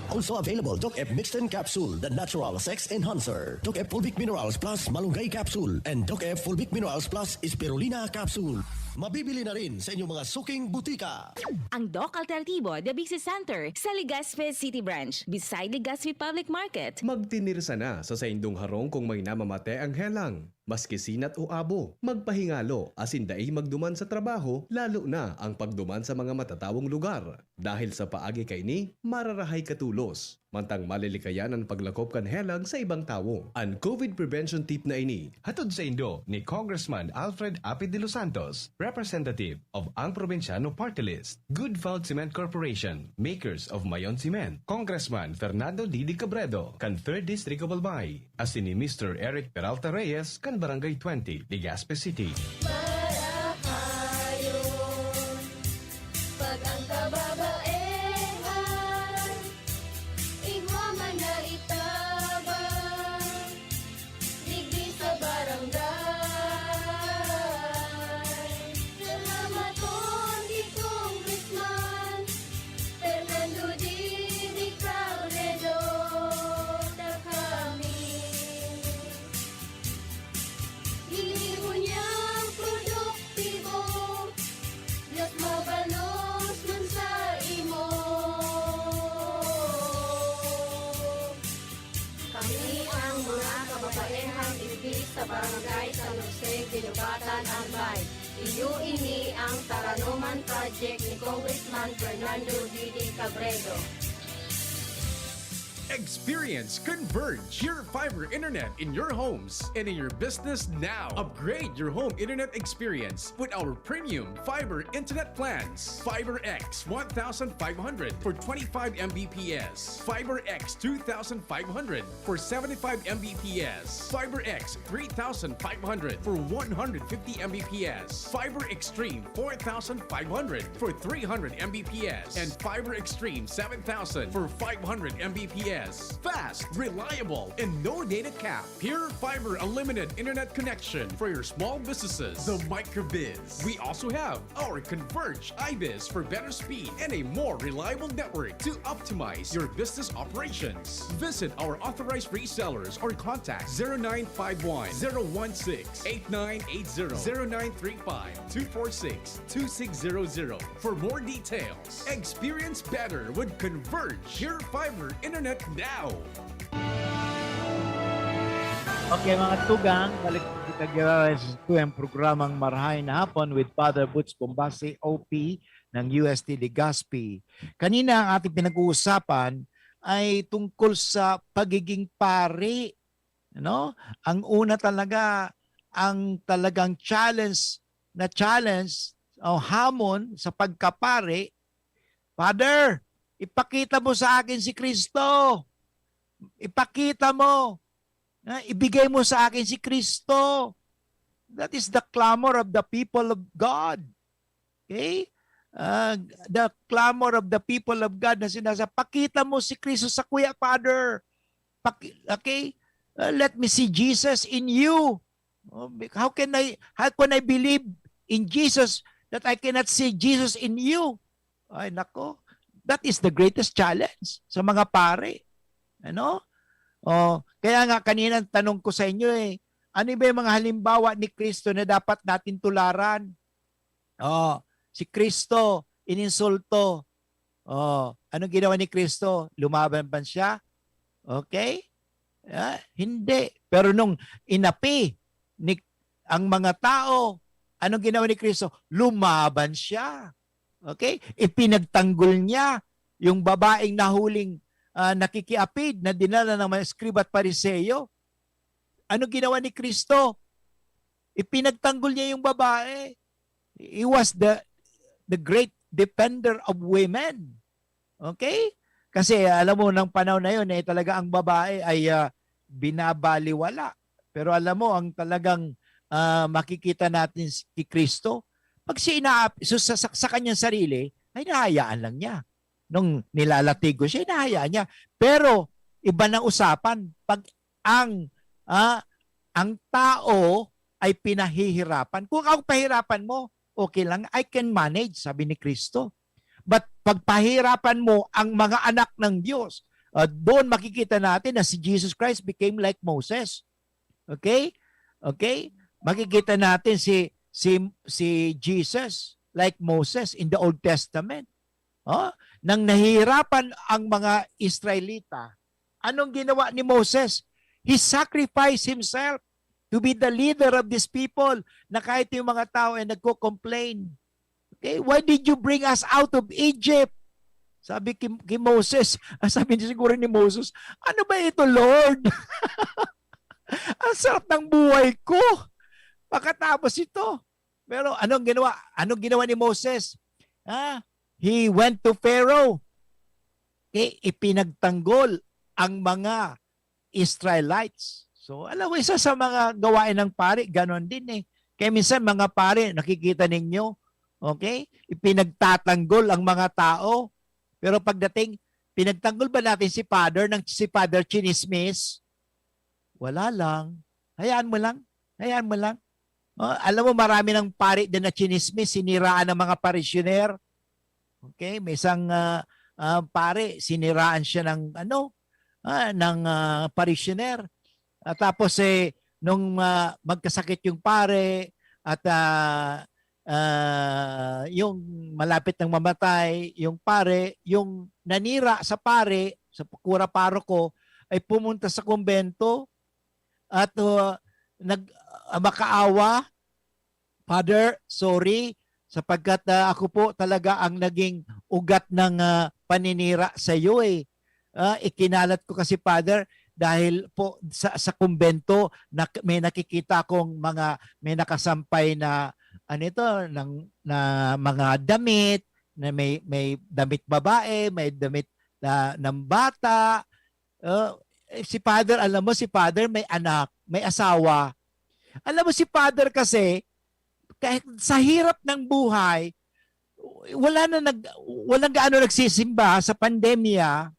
Also available, Doc F Mixed in Capsule, the natural sex enhancer. Doc F Fulvic Minerals Plus Malunggay Capsule, and Doc F Fulvic Minerals Plus Spirulina Capsule. Mabibili na rin sa inyong mga suking butika. Ang Doc Alternativo, The Big C Center, sa Legazpi City Branch, beside Legazpi Public Market. Magtinirsa na sa saindong harong kung may namamate ang helang. Maski sinat o abo, magpahingalo asin dai magduman sa trabaho, lalo na ang pagduman sa mga matatawong lugar. Dahil sa paagi kaini, mararahay ka tolos. Mantang malilikayan an paglakop kan helang sa ibang tawo. An COVID prevention tip na ini, hatod saindo ni Congressman Alfred Apid de los Santos, representative of Ang Probinsyano Party List, Good Found Cement Corporation, makers of Mayon Cement, Congressman Fernando Didi Cabredo, kan Third District of Albay, asin ni Mister Eric Peralta Reyes, kan Barangay twenty, Legazpi City. Marahayon, pag ang kababaehan, igwa man na itabang, digdi sa barangay. Salamaton ki Congressman Fernando Didi Cabredo, ta kami. Ginibo niyang produktibo, mas mabalos man sa imo. Kami ang mga kababaehang igdi sa Barangay San Jose, Guinobatan, Albay. Iyo ini ang Taranoman Project ni Congressman Fernando Didi Cabredo. Experience Converge, your fiber internet in your homes and in your business now. Upgrade your home internet experience with our premium fiber internet plans. Fiber X one thousand five hundred for twenty-five M B P S. Fiber X two thousand five hundred for seventy-five M B P S. Fiber X three thousand five hundred for one hundred fifty M B P S. Fiber Extreme four thousand five hundred for three hundred M B P S. And Fiber Extreme seven thousand for five hundred M B P S. Fast, reliable, and no data cap. Pure Fiber Unlimited Internet Connection for your small businesses. The Microbiz. We also have our Converge iBiz for better speed and a more reliable network to optimize your business operations. Visit our authorized resellers or contact zero nine five one, zero one six, eight nine eight zero, zero nine three five, two four six, two six zero zero for more details. Experience better with Converge, your fiber internet now. Okay, mga tugang, balik kita sa ito ang programang Marahay na Hapon with Father Butch Bombasi, O P ng U S T Legazpi. Kanina ang ating pinag-uusapan ay tungkol sa pagiging pari, no? Ang una talaga, ang talagang challenge na challenge o hamon sa pagkapari, Father, ipakita mo sa akin si Kristo. Ipakita mo. Ha? Ibigay mo sa akin si Kristo. That is the clamor of the people of God. Okay? Uh, the clamor of the people of God na sinasa, pakita mo si Kristo sa kuya, Father. Paki- okay? Uh, let me see Jesus in you. Oh, how can I how can I believe in Jesus that I cannot see Jesus in you? Ay nako, that is the greatest challenge sa mga pare. Ano? Oh, kaya nga kanina ang tanong ko sa inyo eh, ano ba yung mga halimbawa ni Kristo na dapat natin tularan? Oh, si Kristo ininsulto. Oh, anong ginawa ni Kristo? Lumaban ba siya? Okay? Ah, hindi. Pero nung inapi ni ang mga tao, anong ginawa ni Kristo? Lumaban siya. Okay? Ipinagtanggol niya yung babaeng nahuling ah, nakikiapid na dinala ng mga eskriba at Pariseo. Ano ginawa ni Kristo? Ipinagtanggol niya yung babae. He was the the great defender of women. Okay? Kasi alam mo, ng panahon na yun, eh, talaga ang babae ay ah, binabaliwala. Pero alam mo, ang talagang ah, makikita natin si Kristo, pag siya inaap, so, sa, sa, sa kanyang sarili, ay nahayaan lang niya. Nung nilalatigo siya, hinahayaan niya. Pero iba na usapan pag ang ah, ang tao ay pinahihirapan. Kung ang pahirapan mo, okay lang, I can manage, sabi ni Kristo. But pag pahirapan mo ang mga anak ng Diyos, uh, doon makikita natin na si Jesus Christ became like Moses. Okay? Okay? Makikita natin si si si Jesus like Moses in the Old Testament. Oh, nang nahihirapan ang mga Israelita, anong ginawa ni Moses? He sacrificed himself to be the leader of these people na kahit yung mga tao ay nagko-complain. Okay, why did you bring us out of Egypt? Sabi ki, ki Moses, ah, sabi niya siguro ni Moses, ano ba ito, Lord? Ang sarap ng buhay ko. Pagkatapos ito. Pero anong ginawa? Anong ginawa ni Moses? Ha? He went to Pharaoh. Okay, ipinagtanggol ang mga Israelites. So, alam mo, isa sa mga gawain ng pari, ganon din eh. Kaya minsan, mga pari, nakikita ninyo, okay, ipinagtatanggol ang mga tao. Pero pagdating, pinagtanggol ba natin si Father ng si Father Chinismis? Wala lang. Hayaan mo lang. Hayaan mo lang. Oh, alam mo, marami ng pari din na chinismis, siniraan ng mga parishioner. Okay, may isang ah, ah, pare, siniraan siya ng ano, ah, ng ah, parishioner. At tapos eh nung ah, magkasakit yung pare at ah, ah, yung malapit nang mamatay, yung pare, yung nanira sa pare, sa kura paroko, ay pumunta sa kumbento at ah, nag ah, makaawa, Father, sorry, sapagkat ah, ako po talaga ang naging ugat ng ah, paninira sa iyo eh. Ah, ikinalat ko kasi, Father, dahil po sa, sa kumbento, nak-, may nakikita akong mga, may nakasampay na, ano ito, ng, na mga damit, na may, may damit babae, may damit na, ng bata. Ah, eh, si Father, alam mo, si Father may anak, may asawa. Alam mo, si Father kasi, kahit sa hirap ng buhay, wala na nag-, walang gaano nagsisimba sa pandemya,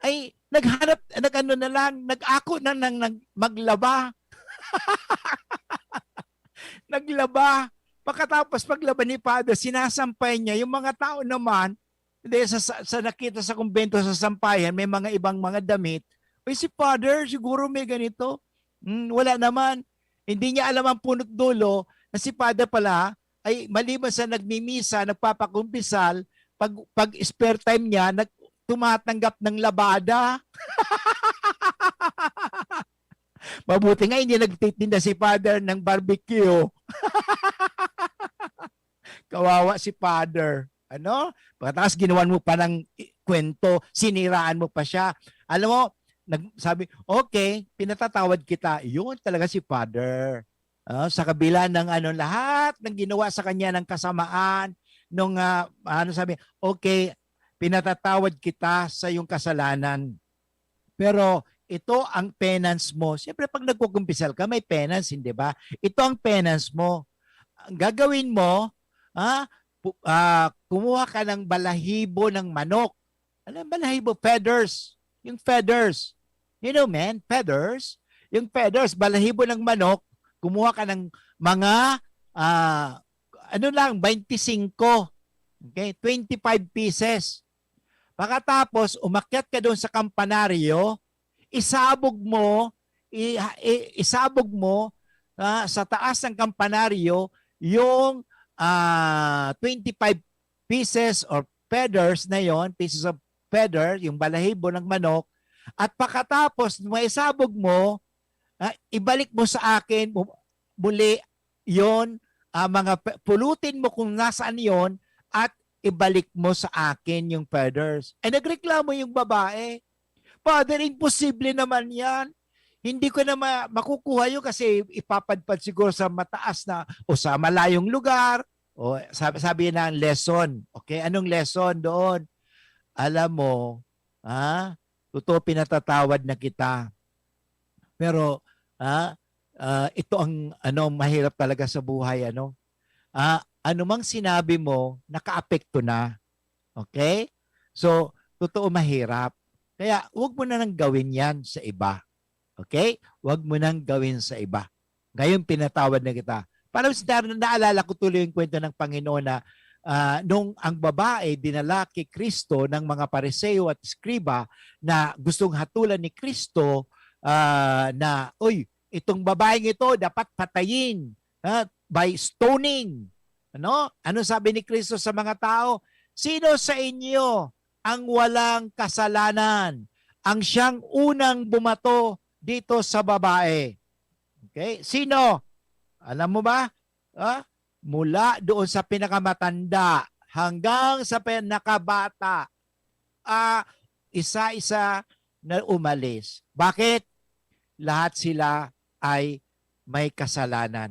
ay naghanap, nag-ano na lang, nag-ako na ng, ng maglaba. Naglaba. Pagkatapos paglaba ni Father, sinasampay niya. Yung mga tao naman, hindi, sa, sa, sa nakita sa kumbento, sa sampayan, may mga ibang mga damit. "Uy, si Father, siguro may ganito." Hmm, wala naman. Hindi niya alam ang punot dulo na si Father pala ay maliban sa nagmimisa, nagpapakumpisal, pag, pag spare time niya, nag-, tumatanggap ng labada. Mabuti nga hindi nagtitinda si Father ng barbecue. Kawawa si Father. Ano? Pagkatapos ginawan mo pa ng i-, kwento, siniraan mo pa siya. Alam mo, nag-, sabi, "Okay, pinatatawad kita." Yun talaga si Father. Ah, sa kabila ng ano, lahat ng ginawa sa kanya ng kasamaan, nung, ah, ano sabi, "Okay, pinatatawad kita sa iyong kasalanan." Pero ito ang penance mo. Siyempre, pag nagkukumpisal ka, may penance, hindi ba? Ito ang penance mo. Ang gagawin mo, ha? Pu-, ah, kumuha ka ng balahibo ng manok. Ano ang balahibo? Feathers. Yung feathers. You know, man, feathers. Yung feathers, balahibo ng manok, kumuha ka ng mga, ah, ano lang, twenty-five. Okay? Twenty-five pieces. Pagkatapos, umakyat ka doon sa kampanaryo, isabog mo, i-, i-, isabog mo, ah, sa taas ng kampanaryo yung, ah, twenty-five pieces or feathers na yon, pieces of feather, yung balahibo ng manok, at pagkatapos, maisabog mo, ah, ibalik mo sa akin mu-, muli yon, ah, mga pe-, pulutin mo kung nasaan yon at ibalik mo sa akin yung feathers. Eh, nagreklamo yung babae, "Father, imposible naman yan. Hindi ko na ma-, makukuha yun kasi ipapadpad siguro sa mataas na o sa malayong lugar." O, sabi, sabi na ang lesson. Okay, anong lesson doon? Alam mo, ha? Totoo, pinatatawad na kita. Pero, ha? Ah, ito ang, ano, mahirap talaga sa buhay, ano? Ah, anumang sinabi mo, nakaapekto na. Okay? So, totoo, mahirap. Kaya, huwag mo na nang gawin yan sa iba. Okay? Huwag mo nang gawin sa iba. Ngayon, pinatawad na kita. Parang si-, na-, naalala ko tuloy yung kwento ng Panginoon na, ah, nung ang babae dinala kay Kristo ng mga Pariseo at eskriba na gustong hatulan ni Kristo, ah, na, "Uy, itong babaeng ito dapat patayin, ha, by stoning." Ano? Ano sabi ni Kristo sa mga tao? "Sino sa inyo ang walang kasalanan? Ang siyang unang bumato dito sa babae." Okay? Sino? Alam mo ba? Ah, mula doon sa pinakamatanda hanggang sa pinakabata, ah, isa-isa na umalis. Bakit? Lahat sila ay may kasalanan.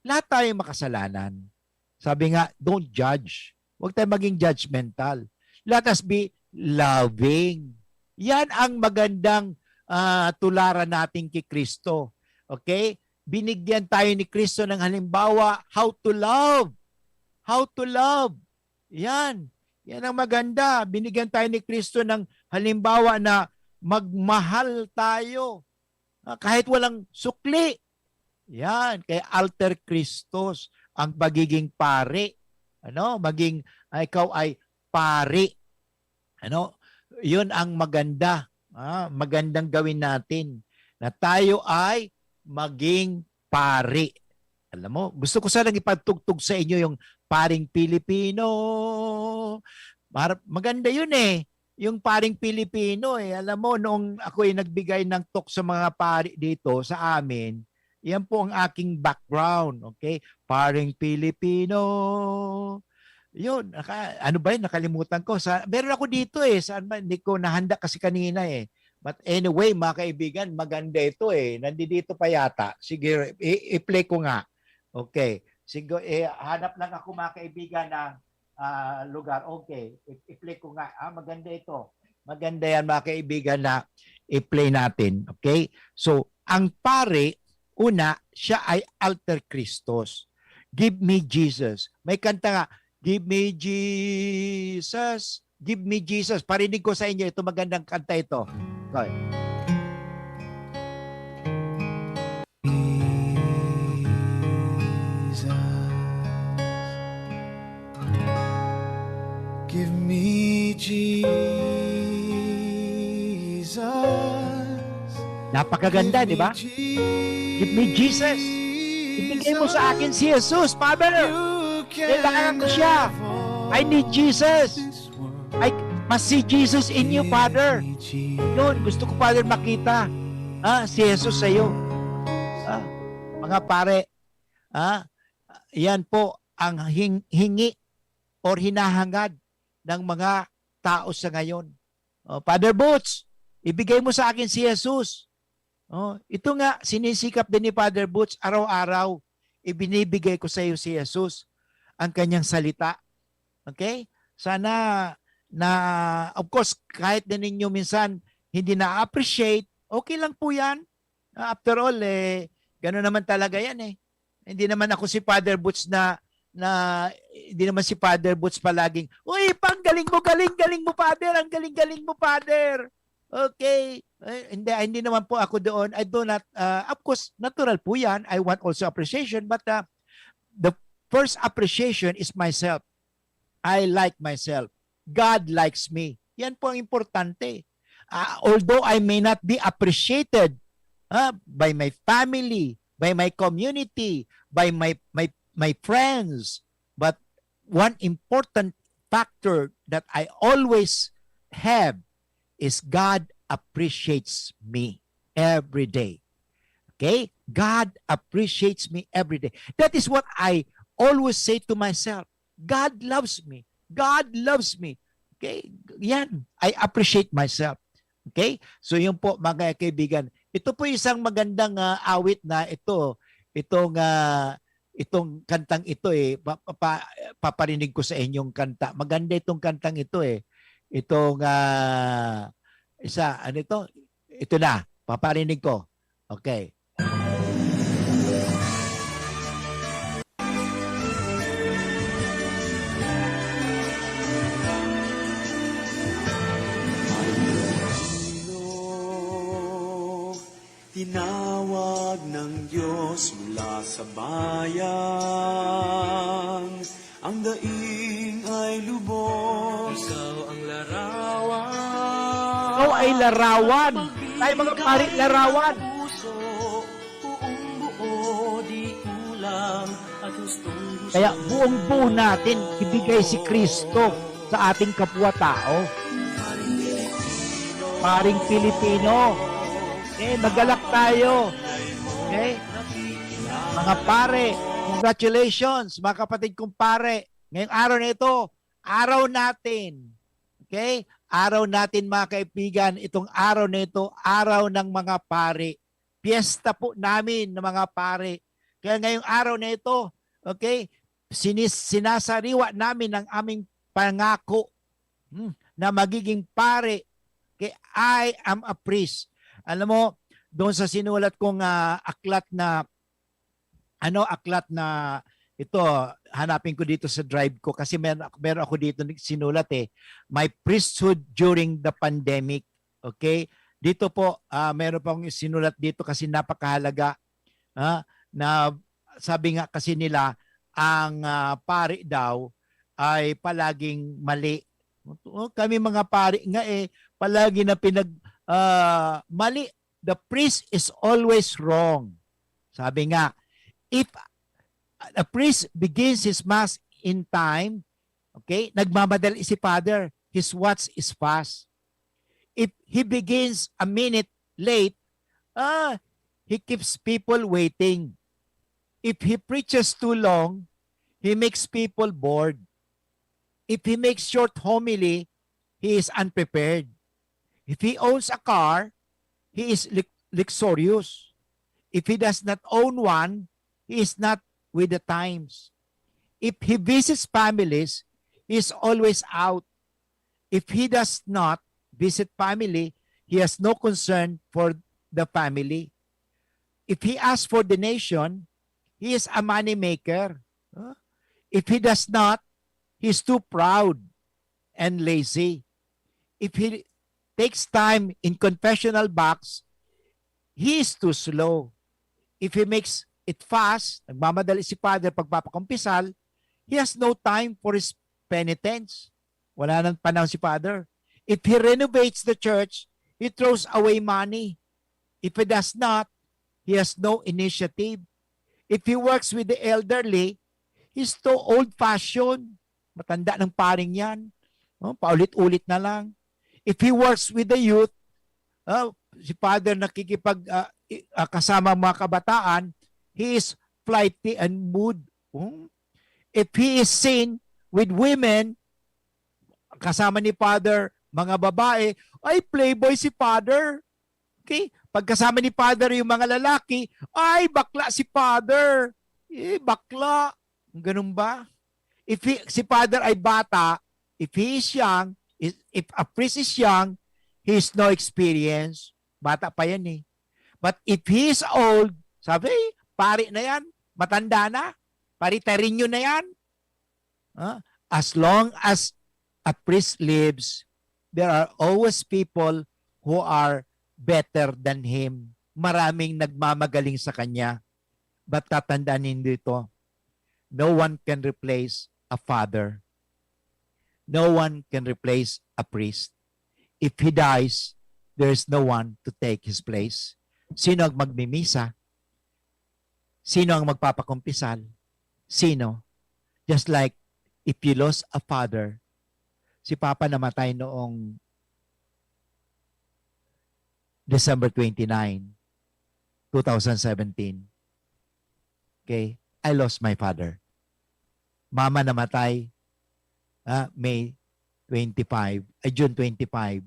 Lahat tayo makasalanan. Sabi nga, "Don't judge." Huwag tayo maging judgmental. Let us be loving. Yan ang magandang, ah, tularan natin kay Kristo. Okay? Binigyan tayo ni Kristo ng halimbawa how to love. How to love. Yan. Yan ang maganda. Binigyan tayo ni Kristo ng halimbawa na magmahal tayo. Ah, kahit walang sukli. Yan. Kaya alter Christus ang pagiging pari. Ano? Maging, ah, ikaw ay pari. Ano? Yun ang maganda. Ah, magandang gawin natin na tayo ay maging pari. Alam mo, gusto ko sanang ipagtugtog sa inyo yung paring Pilipino. Mar-, maganda yun eh. Yung paring Pilipino eh. Alam mo, noong ako'y nagbigay ng talk sa mga pari dito sa amin, yan po ang aking background, okay? Paring Pilipino, Yun, naka, ano ba yun? Nakalimutan ko. Sa, meron ako dito eh. Saan ba? Hindi ko nahanda kasi kanina eh. But anyway, mga kaibigan, maganda ito eh. Nandito pa yata. Sige, i- i-play ko nga. Okay. Sige, eh, hanap lang ako, mga kaibigan, ng ah, lugar. Okay, i- i-play ko nga. Ah, maganda ito. Maganda yan, mga kaibigan, na i-play natin. Okay? So, ang pare, una, siya ay alter Christos. Give me Jesus. May kanta nga, "Give me Jesus, give me Jesus." Parinig ko sa inyo, ito magandang kanta ito. Okay. Jesus. Give me Jesus. Napakaganda, di ba? Give me Jesus. Ibigay mo sa akin si Jesus, Father. Kailangan ko siya. I need Jesus. I must see Jesus in you, Father. Yun, gusto ko, Father, makita ah, si Jesus sa'yo. Ah, mga pare, ah, yan po ang hing- hingi or hinahangad ng mga tao sa ngayon. Oh, Father Boots, ibigay mo sa akin si Jesus. Oh, ito nga, sinisikap din ni Father Boots araw-araw. Ibinibigay ko sa iyo si Jesus, ang kanyang salita. Okay? Sana na, of course, kahit na ninyo minsan hindi na-appreciate, okay lang po yan. Ah, after all, eh, gano'n naman talaga yan eh. Hindi naman ako si Father Boots na, na, hindi naman si Father Boots palaging, "Uy, pang galing mo, galing, galing mo, Father, ang galing, galing mo, Father." Okay. Eh, hindi, hindi naman po ako doon. I do not, uh, of course, natural po yan. I want also appreciation, but uh, the first appreciation is myself. I like myself. God likes me. Yan po ang importante. Ah, although I may not be appreciated ah, by my family, by my community, by my, my, my friends, but one important factor that I always have is God appreciates me every day. Okay? God appreciates me every day. That is what I always say to myself. "God loves me. God loves me." Okay? Yan. I appreciate myself. Okay? So yun po, mga kaibigan. Ito po isang magandang ah, awit na ito. Itong ah, itong kantang ito eh, pa, pa, paparinig ko sa inyong kanta. Maganda itong kantang ito eh. Itong ah, isa, ano ito? Ito na, paparinig ko. Okay. Tinawag ng Diyos mula sa bayang ang daing ay lubos. Ikaw ang larawan. Ikaw ay larawan. Tayo mga pare, larawan. Puso, buong buo, di kulang at hustong gusto. Kaya buong buo natin ibigay si Kristo sa ating kapwa-tao. Paring Pilipino. Okay, magalak tayo. Okay? Mga pare, congratulations, mga kapatid kong pare. Ngayong araw na ito, araw natin. Okay? Araw natin, mga kaibigan, itong araw na ito, araw ng mga pare. Piyesta po namin ng mga pare. Kaya ngayong araw na ito, okay, sinis- sinasariwa namin ang aming pangako hmm, na magiging pare. Okay, I am a priest. Alam mo, doon sa sinulat kong ah, aklat na ano, aklat na ito, hanapin ko dito sa drive ko kasi meron, meron ako dito sinulat eh. My priesthood during the pandemic. Okay? Dito po, ah, meron pa akong sinulat dito kasi napakahalaga. Ah, na sabi nga kasi nila, ang ah, pari daw ay palaging mali. Oh, kami mga pari nga eh, palagi na pinag ah, mali. The priest is always wrong. Sabi nga, if a priest begins his mass in time, okay, nagmamadali si Father, his watch is fast. If he begins a minute late, ah, he keeps people waiting. If he preaches too long, he makes people bored. If he makes short homily, he is unprepared. If he owns a car, he is lux-, luxurious. If he does not own one, he is not with the times. If he visits families, he is always out. If he does not visit family, he has no concern for the family. If he asks for donation, he is a money maker. Huh? If he does not, he is too proud and lazy. If he takes time in confessional box, he is too slow. If he makes it fast, nagmamadali si Father pagpapakumpisal, he has no time for his penitence. Wala nang panahon si Father. If he renovates the church, he throws away money. If he does not, he has no initiative. If he works with the elderly, he's too old-fashioned. Matanda ng paring yan. Oh, paulit-ulit na lang. If he works with the youth, oh, si Father nakikipag, ah, i-, ah, kasama ang mga kabataan, he is flighty and mood. Hmm? If he is seen with women, kasama ni Father, mga babae, ay, playboy si Father. Okay? Pagkasama ni Father yung mga lalaki, ay, bakla si Father. Eh, bakla. Ganun ba? If he, si Father ay bata, if he is young, if, if a priest is young, he is no experience. Bata pa yan eh. But if he is old, sabi, pari na yan, matanda na, paritarinyo na yan. Ah, as long as a priest lives, there are always people who are better than him. Maraming nagmamagaling sa kanya. But tatandaan nindo ito, no one can replace a father. No one can replace a priest. If he dies, there is no one to take his place. Sino ang magmimisa? Sino ang magpapakumpisal? Sino? Just like if you lost a father, si Papa namatay noong December twenty-nine, two thousand seventeen. Okay? I lost my father. Mama namatay, ah, May twenty-five, ay, June twenty-five,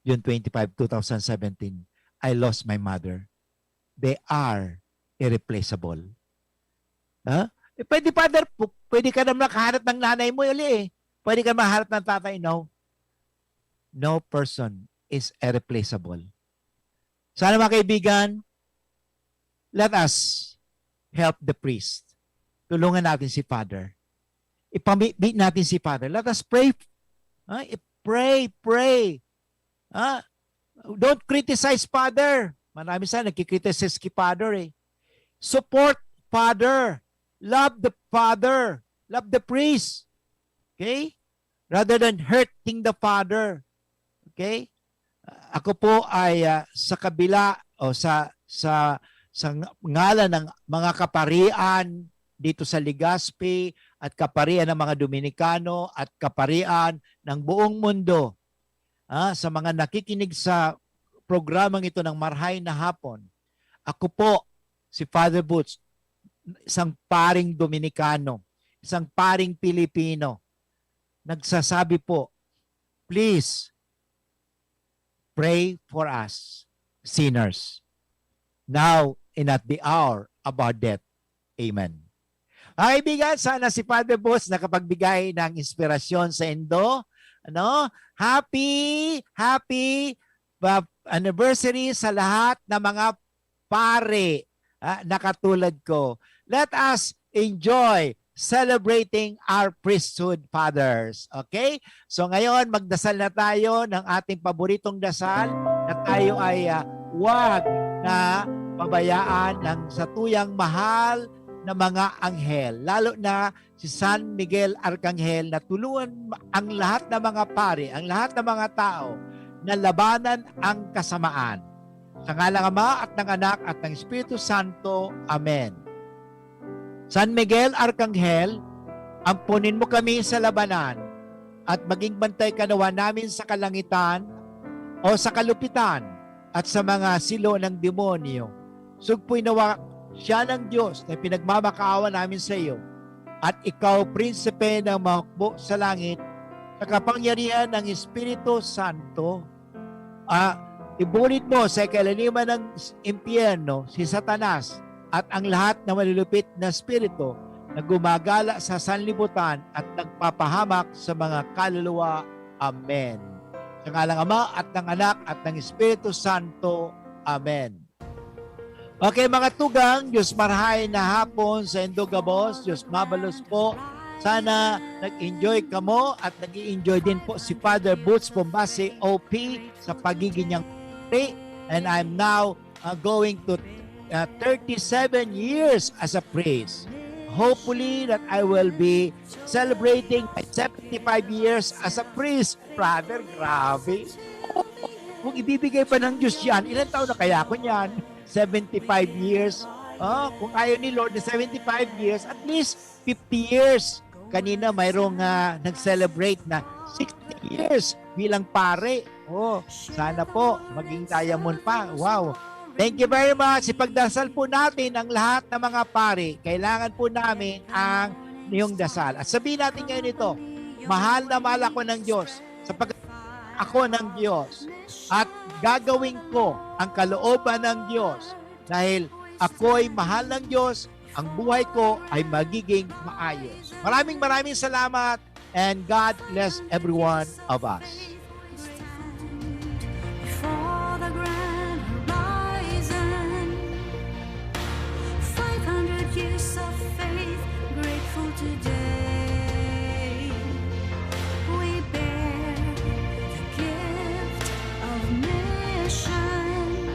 June twenty-five, two thousand seventeen. I lost my mother. They are irreplaceable. Ha? Eh, pwede, Father, pu-, pwede ka naman nakahanap ng nanay mo, uli eh. Pwede ka mahanap ng tatay, no? No person is irreplaceable. Sana, mga kaibigan, let us help the priest. Tulungan natin si Father. Ipamit natin si Father. Let us pray. Ha? I-, pray, pray. Ha? Don't criticize Father. Marami sa nagki-criticize kay Father eh. Support Father. Love the Father. Love the priest. Okay? Rather than hurting the Father. Okay? Ako po ay, ah, sa kabila o sa, sa, sa ng-, ngalan ng mga kaparian dito sa Legazpi at kaparian ng mga Dominikano at kaparian ng buong mundo, ah, sa mga nakikinig sa programang ito ng Marhay na Hapon, ako po si Father Boots, isang paring Dominikano, isang paring Pilipino, nagsasabi po, please pray for us sinners, now and at the hour of our death. Amen. Mga kaibigan, sana si Father Boots nakapagbigay ng inspirasyon sa indo. Ano? Happy, happy, uh, anniversary sa lahat ng mga pare, ah, na katulad ko. Let us enjoy celebrating our priesthood fathers. Okay? So ngayon, magdasal na tayo ng ating paboritong dasal na tayo ay, ah, huwag na pabayaan ng satuyang mahal na mga anghel, lalo na si San Miguel Arcangel, na tulungan ang lahat ng mga pare, ang lahat ng mga tao na labanan ang kasamaan. Sa ngalan ng Ama at ng Anak at ng Espiritu Santo. Amen. San Miguel Arcangel, amponin mo kami sa labanan at maging bantay ka nawa namin sa kalangitan o sa kalupitan at sa mga silo ng demonyo. Sugpoy nawa siya ng Diyos na pinagmamakaawa namin sa iyo. at ikaw, prinsipe ng mga hukbo sa langit, sa kapangyarihan ng Espiritu Santo, ah, ibunit mo sa kalaliman ng s-, impyerno si Satanas at ang lahat na malulupit na espiritu na gumagala sa sanlibutan at nagpapahamak sa mga kaluluwa. Amen. Sa ngalan ng Ama at ng Anak at ng Espiritu Santo. Amen. Okay, mga tugang, Diyos marhay na hapon sa indo gabos, Diyos mabalos po. Sana nag-enjoy kamo at nag-i-enjoy din po si Father Boots Bombase, O P, sa pagiging niyang pare. And I'm now, uh, going to, uh, thirty-seven years as a priest. Hopefully that I will be celebrating my seventy-five years as a priest. Brother, grabe. Kung ibibigay pa ng Diyos yan, ilang taon na kaya ako niyan? Seventy-five years. Oh, kung ayaw ni Lord na seventy-five years, at least fifty years. Kanina, mayroong, ah, nag-celebrate na sixty years bilang pare. Oh, sana po, maging diamond pa. Wow. Thank you very much. Ipagdasal po natin ang lahat ng mga pare. Kailangan po namin ang iyong dasal. At sabihin natin ngayon ito, "Mahal na mahal ako ng Diyos, sapagkat ako ng Diyos, at gagawin ko ang kalooban ng Diyos, dahil ako'y mahal ng Diyos, ang buhay ko ay magiging maayos." Maraming, maraming salamat, and God bless every one of us. Before the grand horizon, five hundred years of faith, grateful today. We bear the gift of mission.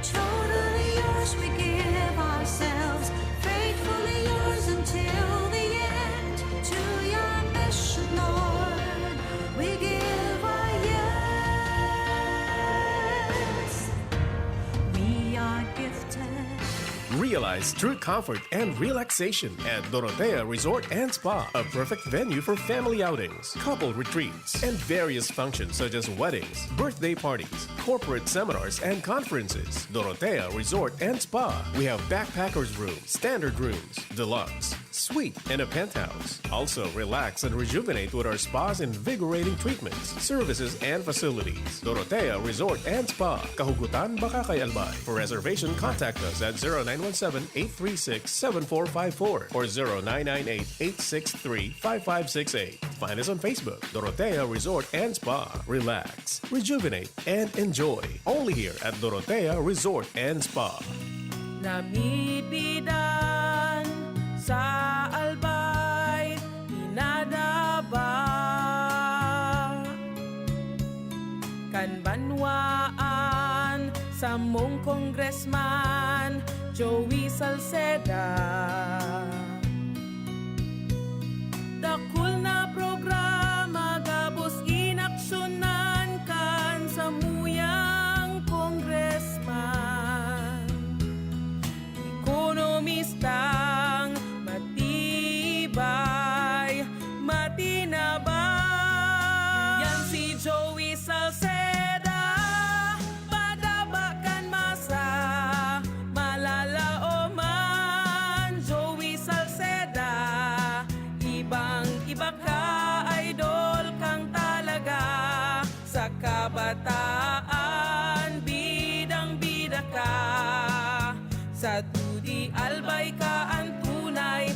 Totally yours, we give ourselves. Faithfully yours until the end. To your mission, Lord, we give our yes. We are gifted. Realize true comfort and relaxation at Dorotea Resort and Spa, a perfect venue for family outings, couple retreats, and various functions such as weddings, birthday parties, corporate seminars, and conferences. Dorotea Resort and Spa. We have backpackers room, standard rooms, deluxe, suite, and a penthouse. Also, relax and rejuvenate with our spa's invigorating treatments, services, and facilities. Dorotea Resort and Spa, Kahugutan, Bacacay, Albay. For reservation, contact us at zero nine one seven, eight three six, seven four five four or zero nine nine eight, eight six three, five five six eight. Find us on Facebook, Dorotea Resort and Spa. Relax, rejuvenate, and enjoy. Only here at Dorotea Resort and Spa. Namidbidan sa Albay, pinadaba kan banwaan, samong Congressman Joey Salceda. Dakul na programa gabos inaksyonan kan samuyang congressman. Ekonomistang matibay, matinabang. Yan si Joey Salceda, padaba kan masa, malalaoman. Joey Salceda, ibang-iba ka, idol kang talaga. Sa kabataan, bidang-bida ka. Sa